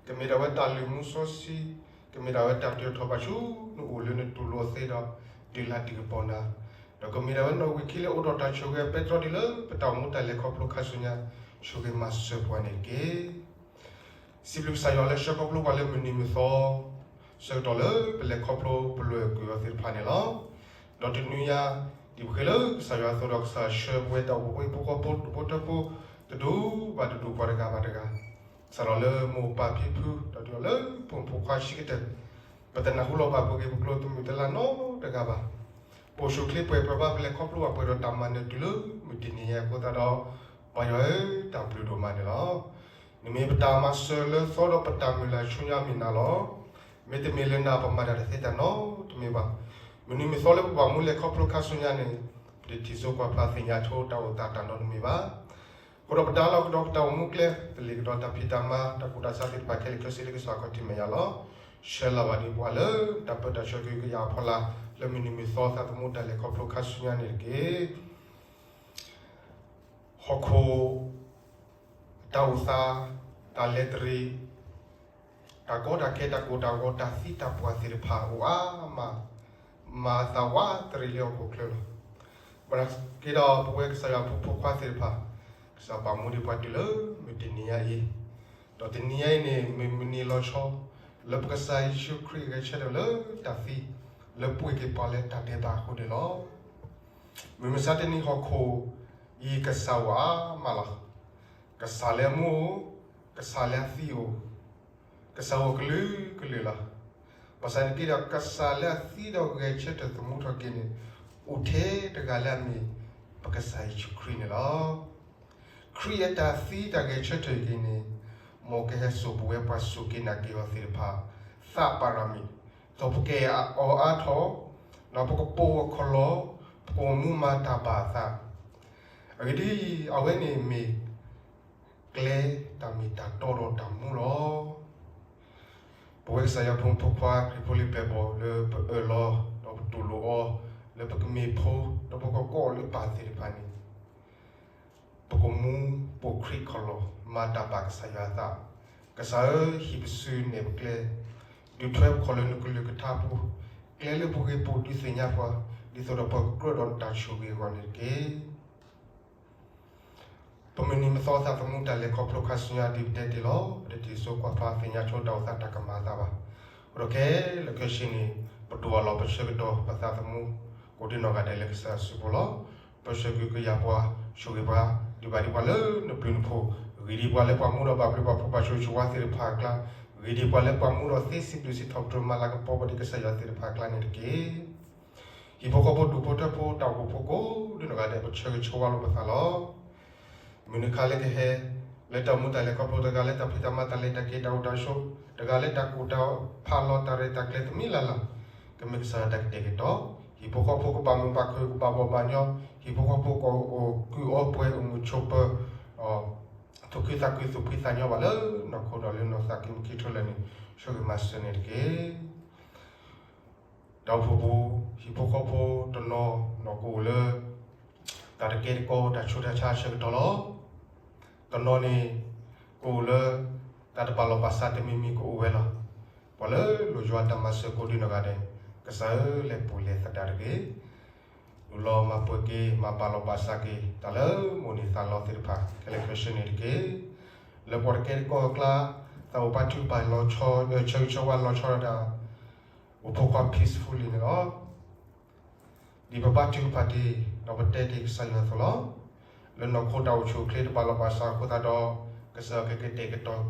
ကမ့ၢ်ဒၣ်ဝဲတၢ်လုၢ်မူစီဆှံ, ကမ့ၢ်ဒၣ်ဝဲတၢ်တ့ထီၣ်ဘၣ်ဆူနအိၣ်လၢနတူၢ်လိာ်သ့ဒီး တုၤလၢတံၤကပီၤနၤ, ဒီးကမ့ၢ်ဒၣ်ဝဲနီၣ်ဝံာ်ခံလၢအိၣ်ဒီးတၢ်ဆိၣ်ဂ့ၤပဲတြီဒ်လၢ ပတၢ်အိၣ်မူတၢ်လဲၤခီဖျိခါဆူညါ, ဆိၣ်ဂ့ၤမၤစၢၤပှၤန့ၣ်တက့ၢ်. စံးဘျုးကစၢ်ယွၤလၢဆှၢခီဖျိပှၤလၢမုၢ်နံၤမုၢ်သီ, ဆၢကတီၢ်လၢပလဲၤခီဖျိပလွဲၢ်ကွံာ်အီၤသ့ၣ်တဖၣ်န့ၣ်လီၤ. ဒီးတနွံညါ, ဒ်ပဃ့လၢကစၢ်ယွၤအသိးဒီး ကစၢ်ဆှၢပဝဲတၢ်အိၣ်ဖှိၣ်ဖိ ဟံၣ်ဖိဃီဖိ ဒူၣ်ဖိထၢဖိ, တဒူၣ်ဘၣ်တဒူၣ်ပှၤတဂၤဘၣ်တဂၤ, စးထီၣ်လၢမိၢ်ပၢ်ဖံဖု ဒီးတုၤလီၤလၢဖိမုၣ်ဖိခွါဆံးကတၢၢ်, ပတနၢ်ဟူလီၤဘၣ်ပှၤဂ့ၢ်ပကျိၤတမုာ်တလၤနီတဂၤဘၣ်. ပအိၣ်ဆူၣ်အိၣ်ချ့ပှဲၤပှဲၤဘၣ် ပလဲၤခီဖျိဘၣ်ပှဲၤဒီးတၢ်မၤနၢၤတုၤလၢမုၢ်တနံၤညါအဃိသတးဒီး, ပၢ်ယွၤဧၢ, တၢ်ဘျုးဒိၣ်မးန့ၣ်လီၤ. နမ့ၢ်ပတၢ်မၤစၢၤလၢသီဒီးပတၢ်မုၢ်လၢ်ဆူညါမ့ၢ်နၤလီၤ. မ့တမ့ၢ်လၢနၤပမၤတၢ်တသ့တၢ်နီတမံၤဘၣ်. မုၢ်နံၤမုၢ်သီလၢပဘၣ်မူလဲၤခီဖျိခါဆူညါန့ၣ်, ပတထံၣ်စိကွၢ်ဖျါသ့ၣ်ညါဆိတၢ်အိၣ်သးတၢ်နီတမံၤဘၣ်. အဃိဒီးပတၢ်လီၢ်ကဒီးပတၢ်အိၣ်မူကျဲ တလ့ၢ်ကဒီးတၢ်ဖံးတၢ်မၤ တၢ်ကူၣ်တၢ်ဆးသ့ၣ်တဖၣ်ခဲလၢာ်ခဲဆ့လၢကစၢ်ခီၣ်ထံးမဲာ်ညါလီၤ. ဆှၢလၢ်ဘၣ်ဒံးပှၤလၢတၢ်ပၢတၢ်ဆှၢကဟုကယာ်အဖီလာ် လၢမုၢ်နံၤမုၢ်သီသးသမူတၢ်လဲၤခီဖျိခါဆူညါန့ၣ်တက့ၢ်. ဟီၣ်ခိၣ် တၢ်အိၣ်သး, တၢ်လဲၤတရံး, တၢ်ကီတၢ်ခဲ တၢ်ကိၢ်တၢ်ဂီၤ တၢ်သံတၢ်ပှၢ်သ့ၣ်တဖၣ်အိၣ်အါမး, မၤသးဝးတရံးလၢဟီၣ်ခိၣ်ချၢလီၤ. ဘၣ်ဆၣ်က့ဒီးပဝဲကစၢ်ယွၤဖိမုၣ်ဖိခွါသ့ၣ်တဖၣ်, ကစၢ်ပာ်မူဒံးပှၤတုၤလၢမုၢ်တနံၤညါအံၤ, ဒီးတနံၤညါအံၤန့ၣ် မ့ၢ်မုၢ်နံၤလီၤဆီ လၢပကစၢ်ယ့ၣ်ၡူးခရံာ်ဂဲၤဆၢထၢၣ်လၢတၢ်သံ, လၢပှ့ၤက့ၤပှၤလၢတၢ်ဒဲးဘးအဃိန့ၣ်လီၤ. မုၢ်မဆါတနံၤဟီၣ်ခိၣ်အံၤကစၢ်အိၣ်အါမးလီၤ. ကစၢ်လၢအမူအိၣ်, ကစၢ်လၢအသံအိၣ်, ကစၢ်အိၣ်ကလုာ်ကလုာ်လီၤ. ဘၣ်ဆၣ်သနာ်က့ဒီး ကစၢ်လၢအသံဒီးဂဲၤဆၢထၢၣ်သမူထီၣ်က့ၤန့ၣ်, အိၣ်ထဲတဂၤလၢအမ့ၢ် ပကစၢ်ယ့ၣ်ၡူးခရံာ်န့ၣ်လီၤ. ခရံာ်အတၢ်သံတၢ်ဂဲၤဆၢထၢၣ်အံၤန့ၣ်, မ်ကဟဲစိာ်ပဝဲပှၤစူၢ်က့ၤနာ်က့ၤအီၤသ့ၣ်တဖၣ်, သးပၤရမံၤ, ဒီးပကအဲၣ်အီၤအါထီၣ်, ဒီးပကပိာ်အီၤခီၣ်လီၤ, ပကအိၣ်မူမၤတၢ်ဘၣ်အသး, အဂ့ၢ်ဒ်အံၤ, အဝဲန့ၣ်မ့ၢ် ကျဲတၢ်မ့ၢ်တၢ်တီဒီးတၢ်မူလီၤ. ပဝဲကစၢ်ယွၤဖိမုၣ်ဖိခွါ ခရံာ်ဖိလံၤပျဲၢ်ဘီၣ်လၢပအၢၣ်လီၤ, ဒီးပတူၢ်လိာ်အီၤ, လၢပကမ့ၢ်ဖိ, ဒီးပကကိးအီၤလၢပၢ်သ့ၣ်တဖၣ်န့ၣ်, ပကမူပိာ်ခရံာ်ခီၣ်လီၢ်, မၤတၢ်ဘၣ်ကစၢ်ယွၤအသး, ကစၢ်ဧၢ, ဟံးပစုနဲၣ်ပကျဲ, ဒုးထွဲပခီၣ်လၢနကလုၢ်ကထါပူၤ, ကျဲလၢပဂ့ၢ်ပိာ်ဒုးသ့ၣ်ညါပှၤ, ဒ်သိးဒီးပကကြၢးဒီးနတၢ်ဆိၣ်ဂ့ၤအဂီၢ်န့ၣ်တက့ၢ်. ပမုၢ်နံၤမုၢ်သီသးသမူတၢ်လဲၤခီဖျိခါဆူညါဒ်ပတဲတ့ၢ်လီၤ. ပတထံၣ်စိကွၢ်ဖျါသ့ၣ်ညါဆိတၢ်အိၣ်သးတၢ်ကမၤအသးဘၣ်. အဃိဒီးခဲလၢာ်ခဲဆ့န့ၣ်, ပဒိၣ်အလီၢ်ပဆၢကတီၢ်ပသးသမူ, ကိးဒံနီၢ်ဂၤဒဲးလၢကစၢ်စုပူၤလီၤ. ပဆၢဂ့ၤကယာ်ပှၤ, ဆိၣ်ဂ့ၤပှၤ, ဒုးဘၣ်ဒံးပှၤလၢနဘျုးနဖှိၣ်, ဂ့ၤဒံးပှၤလၢပှၤမူဒီးဘၣ်ဘျုးဘၣ်ဖှိၣ်ဘၣ်ဆိၣ်ဂ့ၤဆိၣ်ဝါသ့ၣ်တဖၣ်အကျါ, ဂ့ၤဒံးပှၤလၢပှၤမူဒီးသ့စံးဘျုးစံးထီၣ်ပတြၢၤမၤလၤကပီၤပှၤဒ်ကစၢ်ယွၤသ့ၣ်တဖၣ်အကျါန့ၣ်တက့ၢ်. ဟံၣ်ဖိဃီဖိဒူၣ်ဖိထၢဖိ တၢ်အိၣ်ဖှိၣ်ဖိကိးဒံနီၢ်ဂၤဒဲး ပဆၢဂ့ၤဆၢဝါလိာ်ပသးလီၤ. မုၢ်နံၤခါလၢကဟဲ, လၢတၢ်အိၣ်မူတၢ်လဲၤခီဖျိတဂၤလၢတၢ်ဖံးတၢ်မၤတၢ်လဲၤတၢ်က့ၤတၢ်အိၣ်တၢ်ဆိး, တဂၤလၢတၢ်ကူၣ်တၢ်ဖးလီၤတၢ်ရဲၣ်တၢ်ကျဲၤတမံၤလၢ်လၢ်, ကမ့ၢ်ကစၢ်ယွၤတၢ်ကတဲာ်ကတီၤ, ဟံၣ်ဖိဃီဖိကဘၣ်မုာ်ဘၣ်ခုၣ်ကဘၣ်ဘီၣ်ဘၣ်ညီ, ဟံၣ်ဖိဃီဖိကအိၣ်ကုၢ်အီပှဲၤအိၣ်မုာ်ဆိးပၢၤ, သူၣ်ခုသးခုသူၣ်ဖှံသးညီဘၣ်လၢနီၢ်ခိဒီးလၢနီၢ်သးကံၢ်မုၢ်ခံထၢလၢာ်န့ၣ်, ဆိၣ်ဂ့ၤမၤစၢၤန့ၣ်တက့ၢ်. တၢ်အိၣ်ဖှိၣ်ပူၤ, ဟံၣ်ဖိဃီဖိတနီၤနီၤကအိၣ်လၢ တၢ်တကဲတကီတၢ်ဆူးတၢ်ဆါအဆၢကတီၢ်လီၤ. တနီၤန့ၣ် ကအိၣ်လၢ တၢ်တဘၣ်လီၢ်ဘၣ်စးတမံၤမံၤကအိၣ်ဝဲလီၤ. ပှၤလၢလိၣ်ယွၤတၢ်မၤစၢၤကိးဒံနီၢ်ဂၤဒဲး, ကစၢ်ဧၢလဲၤပူၤလဲၤသဒၣ်တက့ၢ်. လူလီၤမၤပှဲၤက့ၤ မၤဘၣ်လီၢ်ဘၣ်စးက့ၤ တၢ်လၢမိၣ်န့ၢ်သးလီသ့ၣ်တဖၣ် ခဲလၢာ်ခဲဆ့န့ၣ်တက့ၢ်. လၢပှၤတကဲတကီအကျါ, သးအိၣ်ဘါထုကဖၣ်လီၤဆီ, ဆၢဂ့ၤဆၢဝါလီၤဆီဒၣ်တၢ်, အိၣ်ဖိခွါ peacefully န့ၣ်လီၤ. ဒ်ပဘါထုကဖၣ်တ့ၢ်, ဒီးပတဲတ့ၢ်ကစၢ်ယွၤအသိးလီၤ. လၢနီၢ်ခိတၢ်အိၣ်ဆူၣ်အိၣ်ချ့တဘၣ်လီၢ်ဘၣ်စးအဃိသတးဒီး, ကစၢ်ကကတဲာ်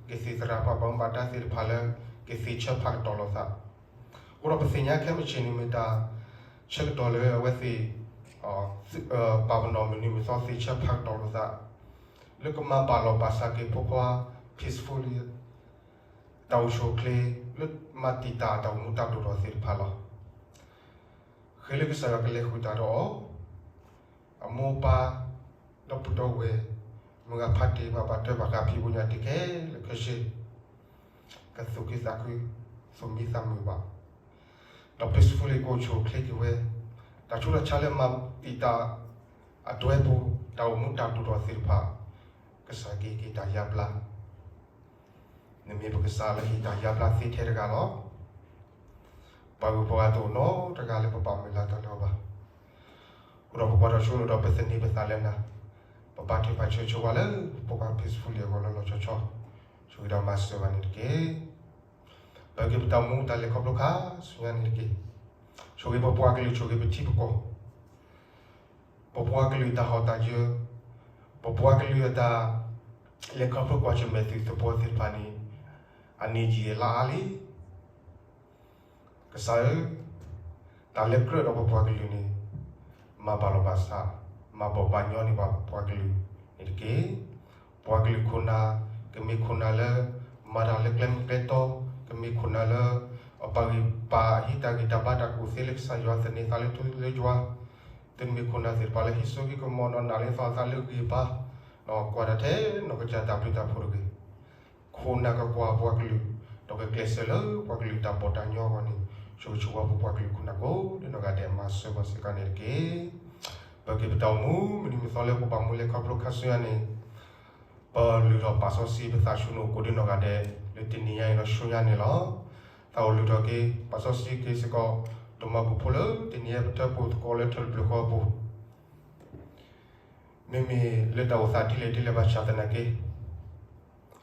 ကတီၤက့ၤသ့ၣ်သရၣ်ပှၤဘၣ်မူဘၣ်ဒါသ့ၣ်တဖၣ်လၢ ကသ့ၣ်ဆၢဖးကတီၢ်လိာ်သး. အဃိဒီးပသ့ၣ်ညါခဲမုၢ်ဆ့ၣ်န့ၣ်မ့ၢ်တၢ်ဆၢကတီၢ်လၢအဝဲသ့ၣ် ပာ်ပနီၣ်မုၢ်နံၤမုၢ်သီသ့ၣ်ဆၢဖးကတီၢ်လိာ်သး. လၢကမၤဘၣ်လီၤဘၣ်စးက့ၤဖိခွါ peacefully တၢ်အိၣ်ဆူၣ်အိၣ်ချ့ လၢမၤတံာ်တာ်တၢ်အိၣ်မူတၢ်ဒိၣ်ထီၣ်သ့ၣ်တဖၣ်လီၤ. ဃ့လၢကစၢ်ယွၤကလဲၤဃုာ်တၢ်ဒီးအီၤ, အမိၢ်အပၢ် ဒီပုၢ်ဒီဝဲၢ် မုၢ်ဂၤဖးတ့ၢ် ဘၣ်ဘၣ်ထွဲဘၣ်ဃးဖံးဖိညၣ်တ့ၢ်ခဲလၢာ်ခဲဆ့ ကသူၣ်ခုသးခု သူၣ်မံသးမုာ်ဘၣ် ဒီး peacefully ကအိၣ်ဆူၣ်အိၣ်ချ့က့ၤဝဲ, တၢ်ဆူးတၢ်ဆါလၢမၤတံာ်တာ်အဒွဲပူၤ တၢ်အိၣ်မူတၢ်ဒိၣ်ထီၣ်သ့ၣ်တဖၣ် ကစၢ်ကဟ့ၣ်က့ၤတၢ်ယါဘျါ, နမ့ၢ်ပကစၢ်လၢဟ့ၣ်တၢ်ယါဘျါသ့ထဲတဂၤလီၤ. ပှၤဂုၤပှၤဂၤတအိၣ်နီတဂၤလၢပဘၣ်မုၢ်လၢ်တၢ်လၢၤဘၣ်. အိၣ်ဒီးပပှၤဒီးဆိကမိၣ်ဒီးပသန့ၤပသးလၢနၤ, ပဘါထုကဖၣ်ဆၢဂ့ၤဆၢဝါလၢပပှၤ peacefully အဂီၢ်လၢလီၤဆီဆီ, ဆိၣ်ဂ့ၤဒီးမၤစၢၤဘၣ်န့ၣ်တက့ၢ်. ပက့ၤပတၢ်အိၣ်မူတၢ်လဲၤခီဖျိခါဆူညါန့ၣ်တက့ၢ်. ဆိၣ်ဂ့ၤပပှၤကလုာ် ဆိၣ်ဂ့ၤပထံပကီၢ်, ပပှၤကလုာ်တၢ်ဟီၣ်တၢ်ယၢၤ, ပပှၤကလုာ်အတၢ်လဲၤခီဖျိကွၢ်ဆၢၣ်မဲာ်သုးသပှၢ်သ့ၣ်တဖၣ်န့ၣ် အန့ၣ်ယံာ်လါအါလံ. ကစၢ်ဧၢ, တၢ်လၢကြၢးဒီးပပှၤကလုာ်န့ၣ် မၤဘၣ်လီၤဘၣ်စး, မၤဘီၣ်ဘၣ်ညီန့ၢ်ပှၤပပှၤကလုာ်န့ၣ်တက့ၢ်. ပှၤကလုာ်ခိၣ်နၢ် ကမ့ၢ်ခိၣ်နၢ်လၢ မၤတၢ်လၢကျဲမုၢ်ကျဲတီ, ကမ့ၢ်ခိၣ်နၢ်လၢ အပာ်ဂံၢ်ပာ်ဟံးတၢ်ဂံၢ်တၢ်ဘါတၢ်ကူၣ်သ့လၢကစၢ်ယွၤသန့ၤသးလၢထူလၢယွၤ, သုမ့ၢ်ခိၣ်နၢ်သ့ၣ်တဖၣ်လၢဟံးစိဟံးကမီၤဒီးနာ်လၢသးသးလၢဂံၢ်ဘါ, ဒီးကွၢ်တၢ်ထဲနီၢ်ကစၢ်တၢ်ဘျုးတၢ်ဖှိၣ်တဂ့ၤ ခိၣ်နၢ်ကကွၢ်ပှၤကလုာ်, ဒီးကကျဲးစၢးလၢပှၤကလုာ်တၢ်ဘီၣ်တၢ်ညီအဂီၢ်န့ၣ် ဆိၣ်ဂ့ၤဆိၣ်ဝါပပှၤကလုာ်ခိၣ်နၢ်ကိးဒဲးနီၢ်ဂၤဒဲး မၤစၢၤပှၤစ့ၢ်ကီးန့ၣ်တက့ၢ်. ပက့ၤပတၢ်အိၣ်မူ မုၢ်နံၤမုၢ်သီလၢပဘၣ်မူလဲၤခီဖျိခါဆူညါန့ၣ် ပလုၢ်ထီၣ်ပာ်စီဆှံပသးဆူနအိၣ်ကိးဒဲးနီၢ်ဂၤဒဲး လၢတနံၤညါအံၤဒီးဆူညါန့ၣ်လီၤ. သးအိၣ်လုၢ်ထီၣ်က့ၤ ပာ်စီဆှံက့ၤစ့ၢ်ကီး ဒိၣ်မးပူၤဖိလၢတနံၤညါပထၢဖှိၣ်သကိးလၢထၢၣ်တဖျၢၣ်ဃီအပူၤ မ့မ့ၢ်လၢတၢ်အိၣ်သးဒ်လဲၣ်ဒ်လဲၣ်ဘၣ်ဆၣ်သနာ်က့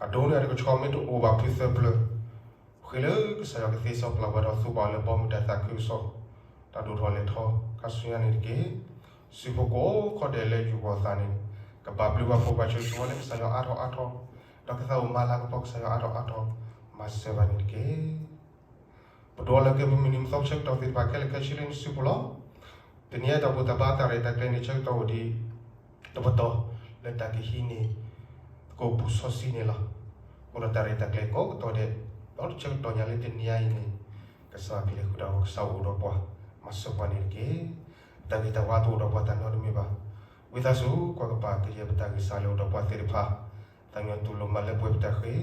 အဒိန့ၢ်အတကဆှီမ့ၢ်တအိၣ်ဘၣ်ဖုသၢဖျၢၣ်, ဃ့လၢကစၢ်ယွၤကသ့စီပျၢ်ဝဲဒီးသူဘၣ်လၢဘီမုၢ်တၢ်သးခုကစီၣ် တၢ်ဒိၣ်ထီၣ်လဲၢ်ထီၣ်ခါဆူညါန့ၣ်တက့ၢ်. စုဖိကိးခီဒဲးလၢယူၢ်ပှၤသးန့ၣ် ကဘၣ်ဘျုးဘၣ်ဖှိၣ်ဘၣ်ဆိၣ်ဂ့ၤဆိၣ်ဝါလၢကစၢ်ယွၤအါထီၣ်အါထီၣ်, ဒီးကသးအိၣ်မၤလၤကပီၤကစၢ်ယွၤအါထီၣ်အါထီၣ် မၤစၢၤဘၣ်န့ၣ်တက့ၢ်. ပဒိးလၢက့ၤပမုၢ်နံၤမုၢ်သီဆၢကတီၢ်သ့ၣ်တဖၣ်ခဲလၢာ်ခဲဆ့လၢနစုပူၤလီၤ. တနံၤအံၤတၢ်ဘူၣ်တၢ်ဘါတၢ်ရဲၣ်တၢ်ကျဲၤန့ၣ် ဆၢကတီၢ်အိၣ်ဒံး တပတီၢ် လၢတၢ်ကဟံးန့ၢ် သကိးပူၤစီဆှံန့ၣ်လီၤ. အိၣ်ဒီးတၢ်ရဲၣ်တၢ်ကျဲၤကိးကတီၢ်ဒဲး ဒီးတဆၢကတီၢ်ညါလၢတနံၤအံၤန့ၣ် ကစၢ်ဖံးလဲၤဃုာ်ဒီးကစၢ်အိၣ်ဒီးပှၤ မၤစၢၤပှၤန့ၣ်တက့ၢ်. တၢ်ဂ့ၤတၢ်ဝါတအိၣ်ဒီးပှၤတၢ်နီတမံၤဘၣ်. ဝံသးစူၤ ကွၢ်ကပၤကယဲၢ်ပတၢ်ဂံၢ်စၢ်လၢအိၣ်ဒီးပှၤသ့ၣ်တဖၣ် သးကညီၤတူၢ်လိာ်မၤလၢပှဲၤပတၢ်ဃ့,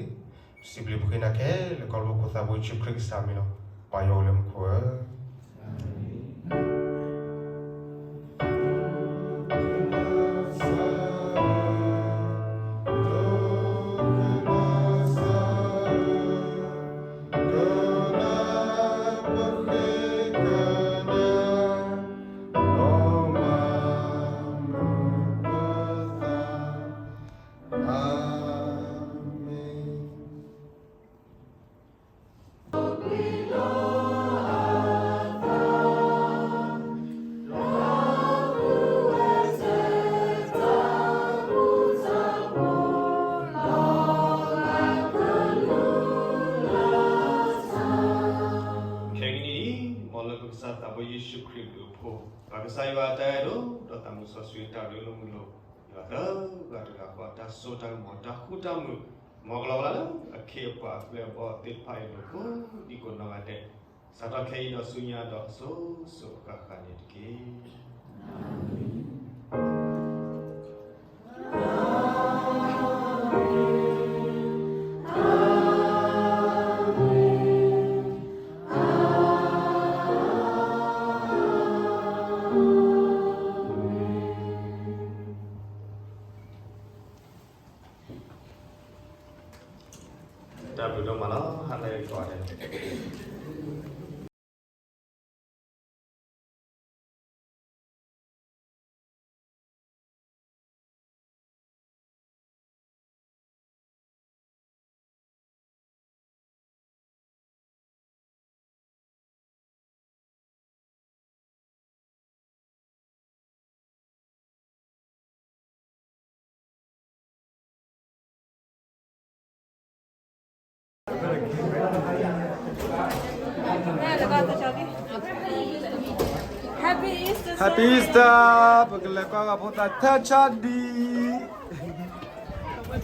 စံးဘျုးပဃ့နၤခဲလၢာ်ကီၢ်လၢခိၣ်သးဘိယ့ၣ်ၡူးခရံာ်ကစၢ်မံၤလီၤ. ပၢ်ယွၤအိၣ်လၢမူခိၣ်ဧၢ ခဲကနံၣ်အံၤ မ်လၢပကစၢ်သးဘိယ့ၣ်ၡူးခရံာ်အဘျုးအဖှိၣ် ပၢ်ကစၢ်ယွၤအတၢ်အဲၣ်ဒိၣ် ဒီးသးမုၢ်စီဆှံတၢ်ရ့လိာ်မုာ်လိာ် ယွၤသၢဂၤတဂၤဃီ တၢ်စိတၢ်ကမီၤ တၢ်ဃူတၢ်မုာ် မ်ကလီၤဝဲလၢအခ့အပှၤအကျဲအဘီၣ်သ့ၣ်တဖၣ်အံၤ ဒိၣ်ကိးဒံကိးနီၢ်ဂၤဒဲး စးထီၣ်ခဲအံၤဒီးဆူညါဒီးအစိၤစိၤအဃၣ်ဃၣ်န့ၣ်တက့ၢ်. တၢ်ဘျုးဒိၣ်မးလီၤ ဟါလၢအဂီၢ်ဒဲးHappy Easter, ပကလဲၤကွၢ်ဂၤဖိသၣ်ထဲဆါဒံး. How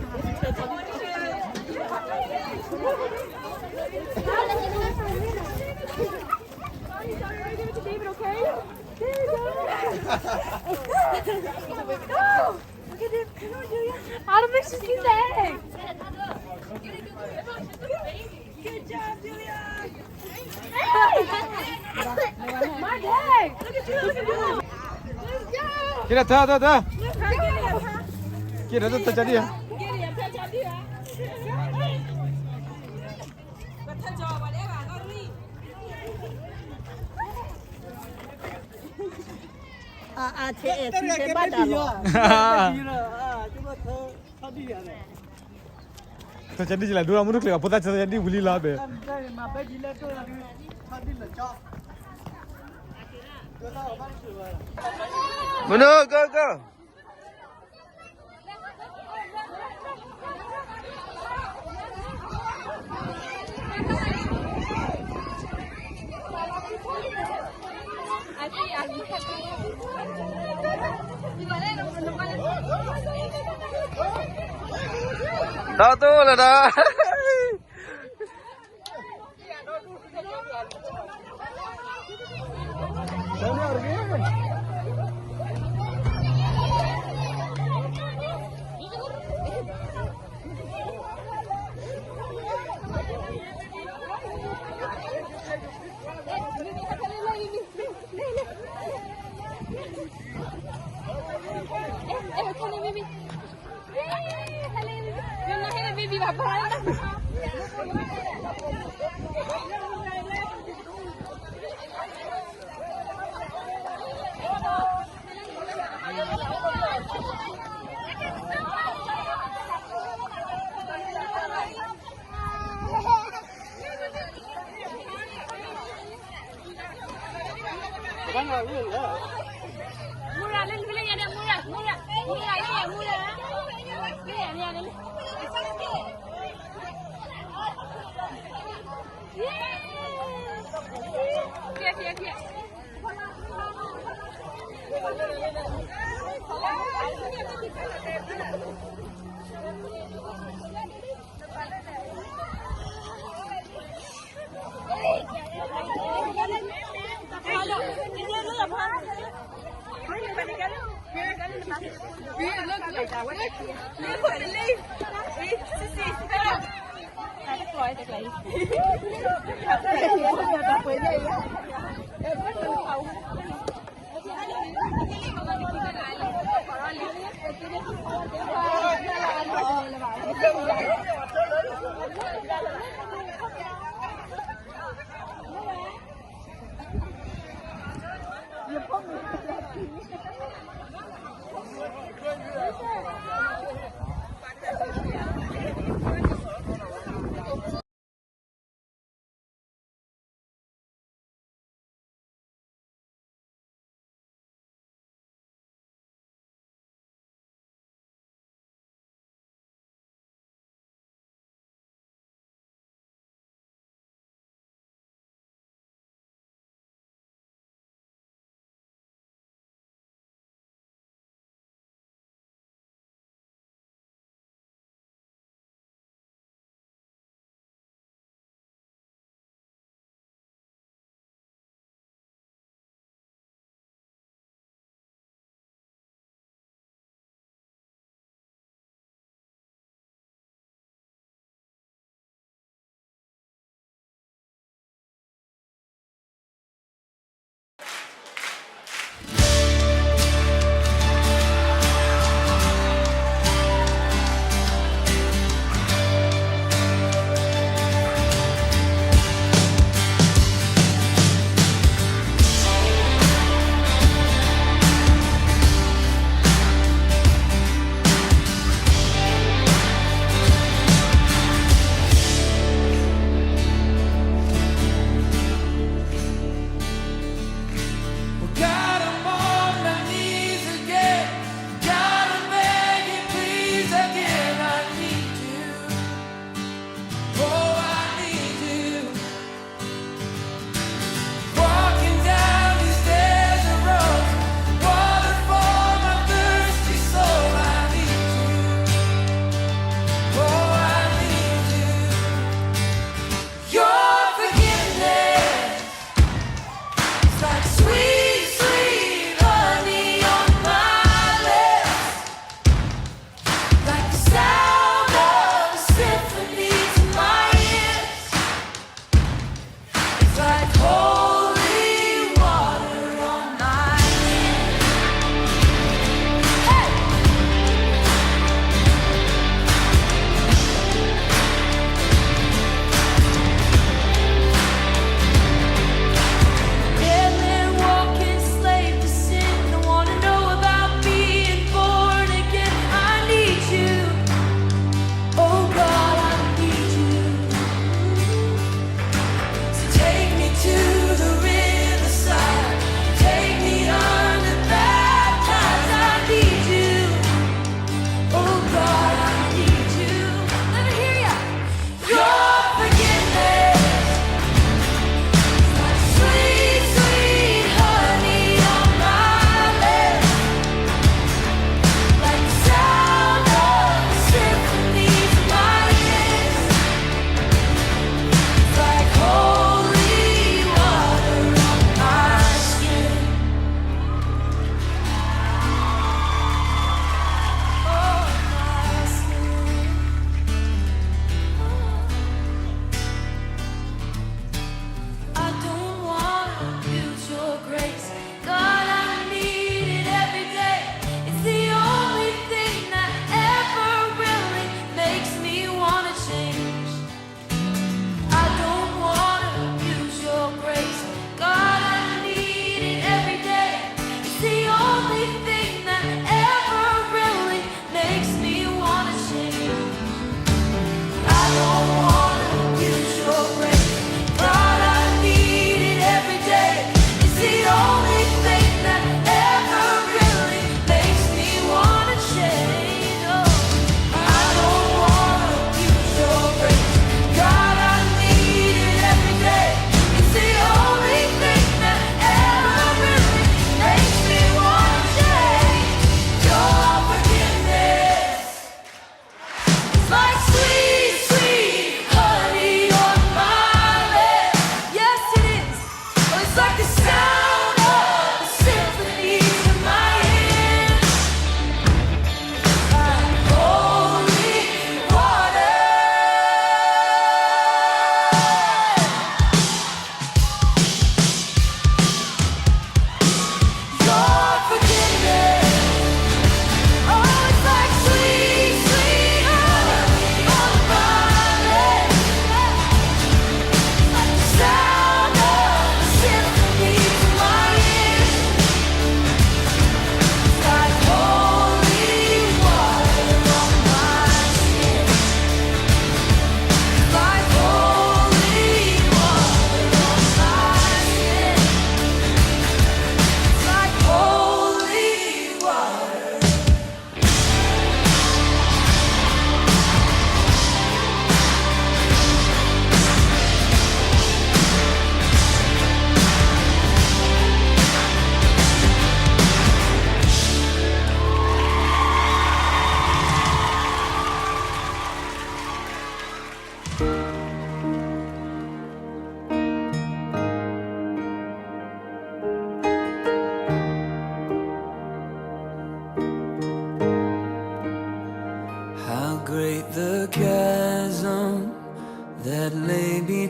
to make sure you say. Good job, Julia. Hey! My day! Look at you, look at you. Let's go. Get up, up, up, up. Let's go. Get up, up, up, up. Get up, up, up, up. အါအါ ထဲအဲၣ်သံထဲဘၣ်တၢ်လီၤ. ထီၣ်ကဒံကလၢဒိၣ်လၢမုၢ်တကျဲၤဘၣ် ဖိသၣ်ဆၢကဒံဝံၤလံလီၤဘဲ. မနုၤ ကက တၢ်တိၢ်လၢဒၣ်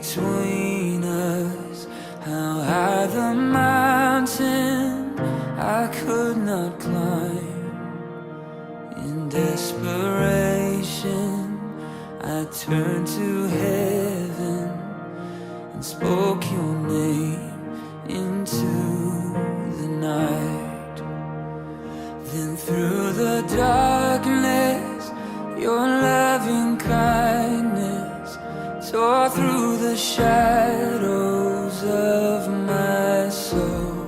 between us. How high the mountain I could not climb. In desperation, I turned to heaven and spoke your name into the night. Then through the darkness, your loving kindness tore through the shadows of my soul.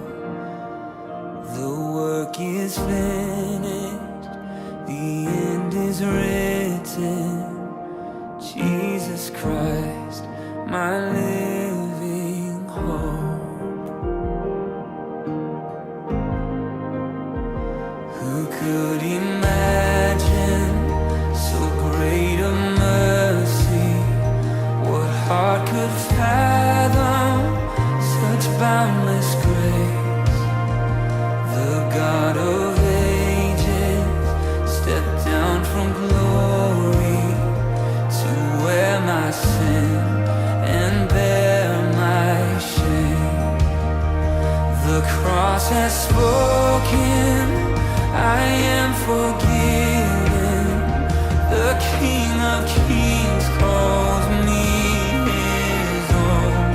The work is finished, the end is written. Jesus Christ, my living hope. Who could imagine so great a mercy? What heart could fathom such boundless grace? The God of ages stepped down from glory to wear my sin and bear my shame. The cross has spoken, I am forgiven. The King of Kings calls me his own.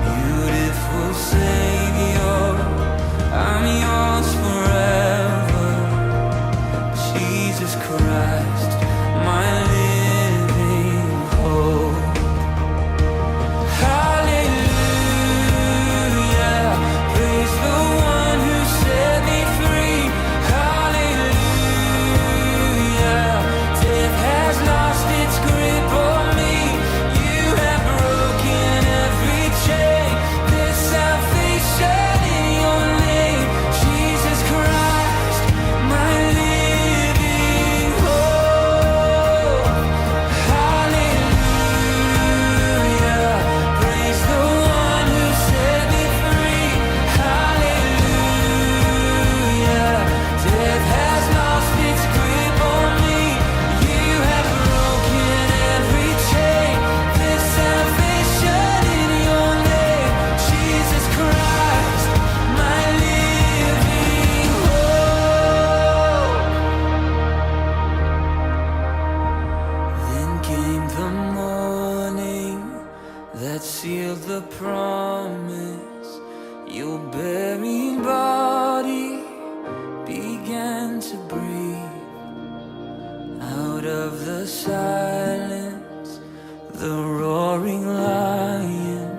Beautiful Savior, I'm yours forever. Jesus Christ, my living hope. Hallelujah, praise the one who set me free. Hallelujah, death has lost its grip on me. You have broken every chain. There's salvation in your name, Jesus Christ, my living hope. Hallelujah, praise the one who set me free. Hallelujah, death has lost its grip on me. You have broken every chain. There's salvation in your name, Jesus Christ, my living hope. Then came the morning that sealed the promise. Your buried body began to breathe. Out of the silence, the roaring lion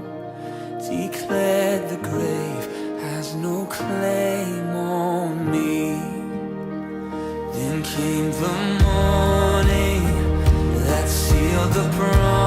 declared the grave has no claim on me. Then came the morning that sealed the promise.